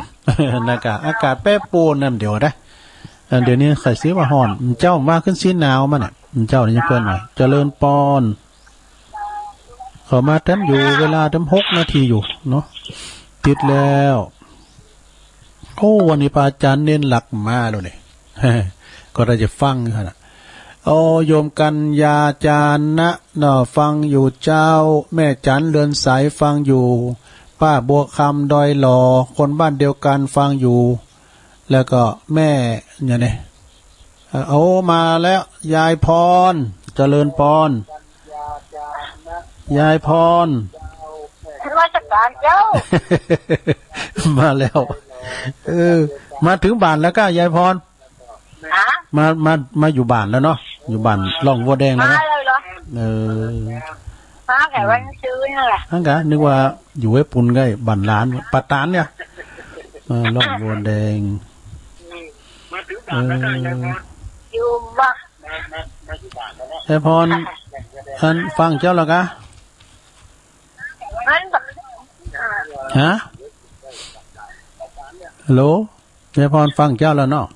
นะกะ อากาศแปรปรวนนั่นเดี๋ยวนะ อันเดี๋ยวนี้ใค่อยสิว่าฮ้อน เจ้าว่าขึ้นสิหนาวมาเนี่ย เจ้านี่ยังเปิ้นว่า เจริญปอน เข้ามาแถมอยู่ เวลาแถมหกนาทีอยู่เนาะ ติดแล้ว โอ้ วันนี้พระอาจารย์เณรหลักมาแล้วนี่ ก็ได้จะฟังอยู่หั่นน่ะ โอ้ โยมกัญญาจารย์นะ เนาะ ฟังอยู่เจ้า แม่จันเรือนใสฟังอยู่ ป้าบัวคำดอยหล่อ คนบ้านเดียวกันฟังอยู่ แล้วก็แม่เนี่ยเนี่ย เอ่อ โอ้ มาแล้ว ยายพร เจริญปอน ยายพร นมัสก๋านเจ้า มาแล้ว เออ มาเถิงบ้านแล้วก้า ยายพร ฮะ มา มา มาอยู่บ้านแล้วเนาะ อยู่บ้านร่องบัวแดงแล้วนะ มาเลยเหรอ เออ มาแต่วันซื้อนั่นแหละ อั้นกะ นึกว่าอยู่ไอ้ปุ้นไง บ้านหลาน ปะตานเนี่ย เออ ร่องบัวแดง อืม มาเถิงบ้านแล้วก้า เออ ยายพร อยู่บ้าน ยายพร อันฟังเจ้าแล้วกะ มัน ฮะ ฮัลโหล ยายพรฟังเจ้าแล้วเนาะ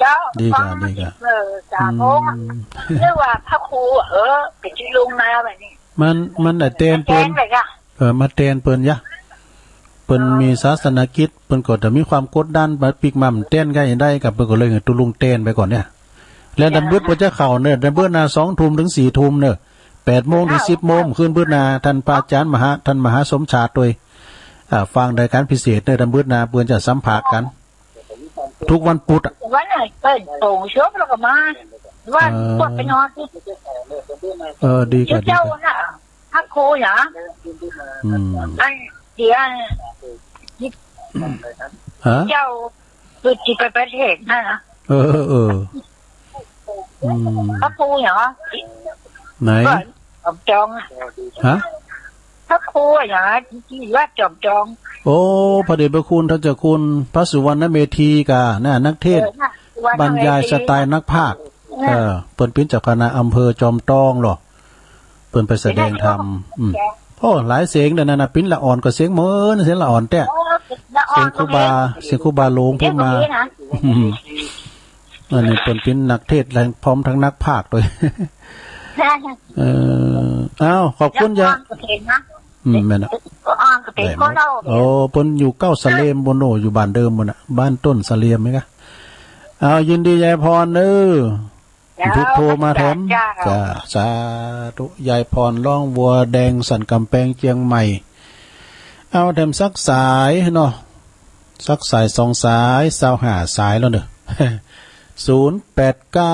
เจ้า ดีกะ ฟัง ดีกะ เออ สามโมง อืม เรียกว่าพระครู เออ ไปที่ลุงนาแบบนี้ มัน มันได้แตนเปิ้น แตนไปกะ เออ มาแตนเปิ้นยะ เปิ้นมีศาสนกิจ เปิ้นก็จะมีความกดดัน มาปิ๊กมาแตนก้าได้กะ เปิ้นก็เลยหื้อตุ๊ลุงแตนไปก่อนเนี่ย แล้วดำบึดเปิ้นจะเข้าเน่อ ดำบึดนา สองทุ่มเถิงสี่ทุ่มเน่อ แปดโมงเถิงสิบโมง คืนบึดนา ต้านพระอาจารย์มหา ต้านมหาสมชาติตวย อ่า ฟังรายก๋านพิเศษเน่อ ดำบึดนา เปิ้นจะสัมภาษณ์กั๋น ทุกวันพุธอะ วันไหนเปิ้นโป่งจบแล้วก็มา วัน เออ พุธไปนอน เออ ดีกะ อยู่เจ้า ดีกะ น่ะ พระครูหยัง อืม อันเดียว ฮะ เจ้าคือที่ไปประเทศนั่นนะ เออ เออ เออ อืม พระครูหยัง ไหน จอมจองอะ ฮะ พระครูหยัง ที่วัดจอมจอง โอ้ พระเดชพระคุณท่านเจ้าคุณพระสุวรรณเมธีกะ น่ะ นักเทศน์ เออ น่ะ สุวรรณเมธี บรรยายสไตล์นักพากย์ เออ เออ เปิ้นเป๋นเจ้าคณะอำเภอจอมตองเหรอ เปิ้นไปแสดงธรรม อืม โอ้ หลายเสียงเดี๋ยวนั้นน่ะ ปิ๋นละอ่อนก็เสียงเหมือนเสียงละอ่อนแต๊ โอ้ ละอ่อน เสียงครูบา ก็มี เสียงครูบาหลวงภูมิมา เสียงก็มีนะ อืม อันนี้เปิ้นเป๋นนักเทศน์ และพร้อมทั้งนักพากย์ตวย ใช่ เออ อ้าว ขอบคุณยาย ละอ่อนก็เห็นนะ อืม แม่นน่ะ ละอ่อนก็เป็น ได้หมด คนเล่าเนี่ย โอ้ เปิ้นอยู่เก้าสะเลมปู้นโน่ อยู่บ้านเดิมปู้นน่ะ บ้านต้นสะเลมไหมกะ อ้าว ยินดียายพรเน้อ เจ้า ที่โทรมาแถม เจ้า จ้า สาธุ ยายพรร่องบัวแดงสันก๋ำแปงเจียงใหม่ เอาแถมสักสายเนาะ สักสายสองสาย ซาวห้าสายแล้วเน่อ ศูนย์แปดเก้า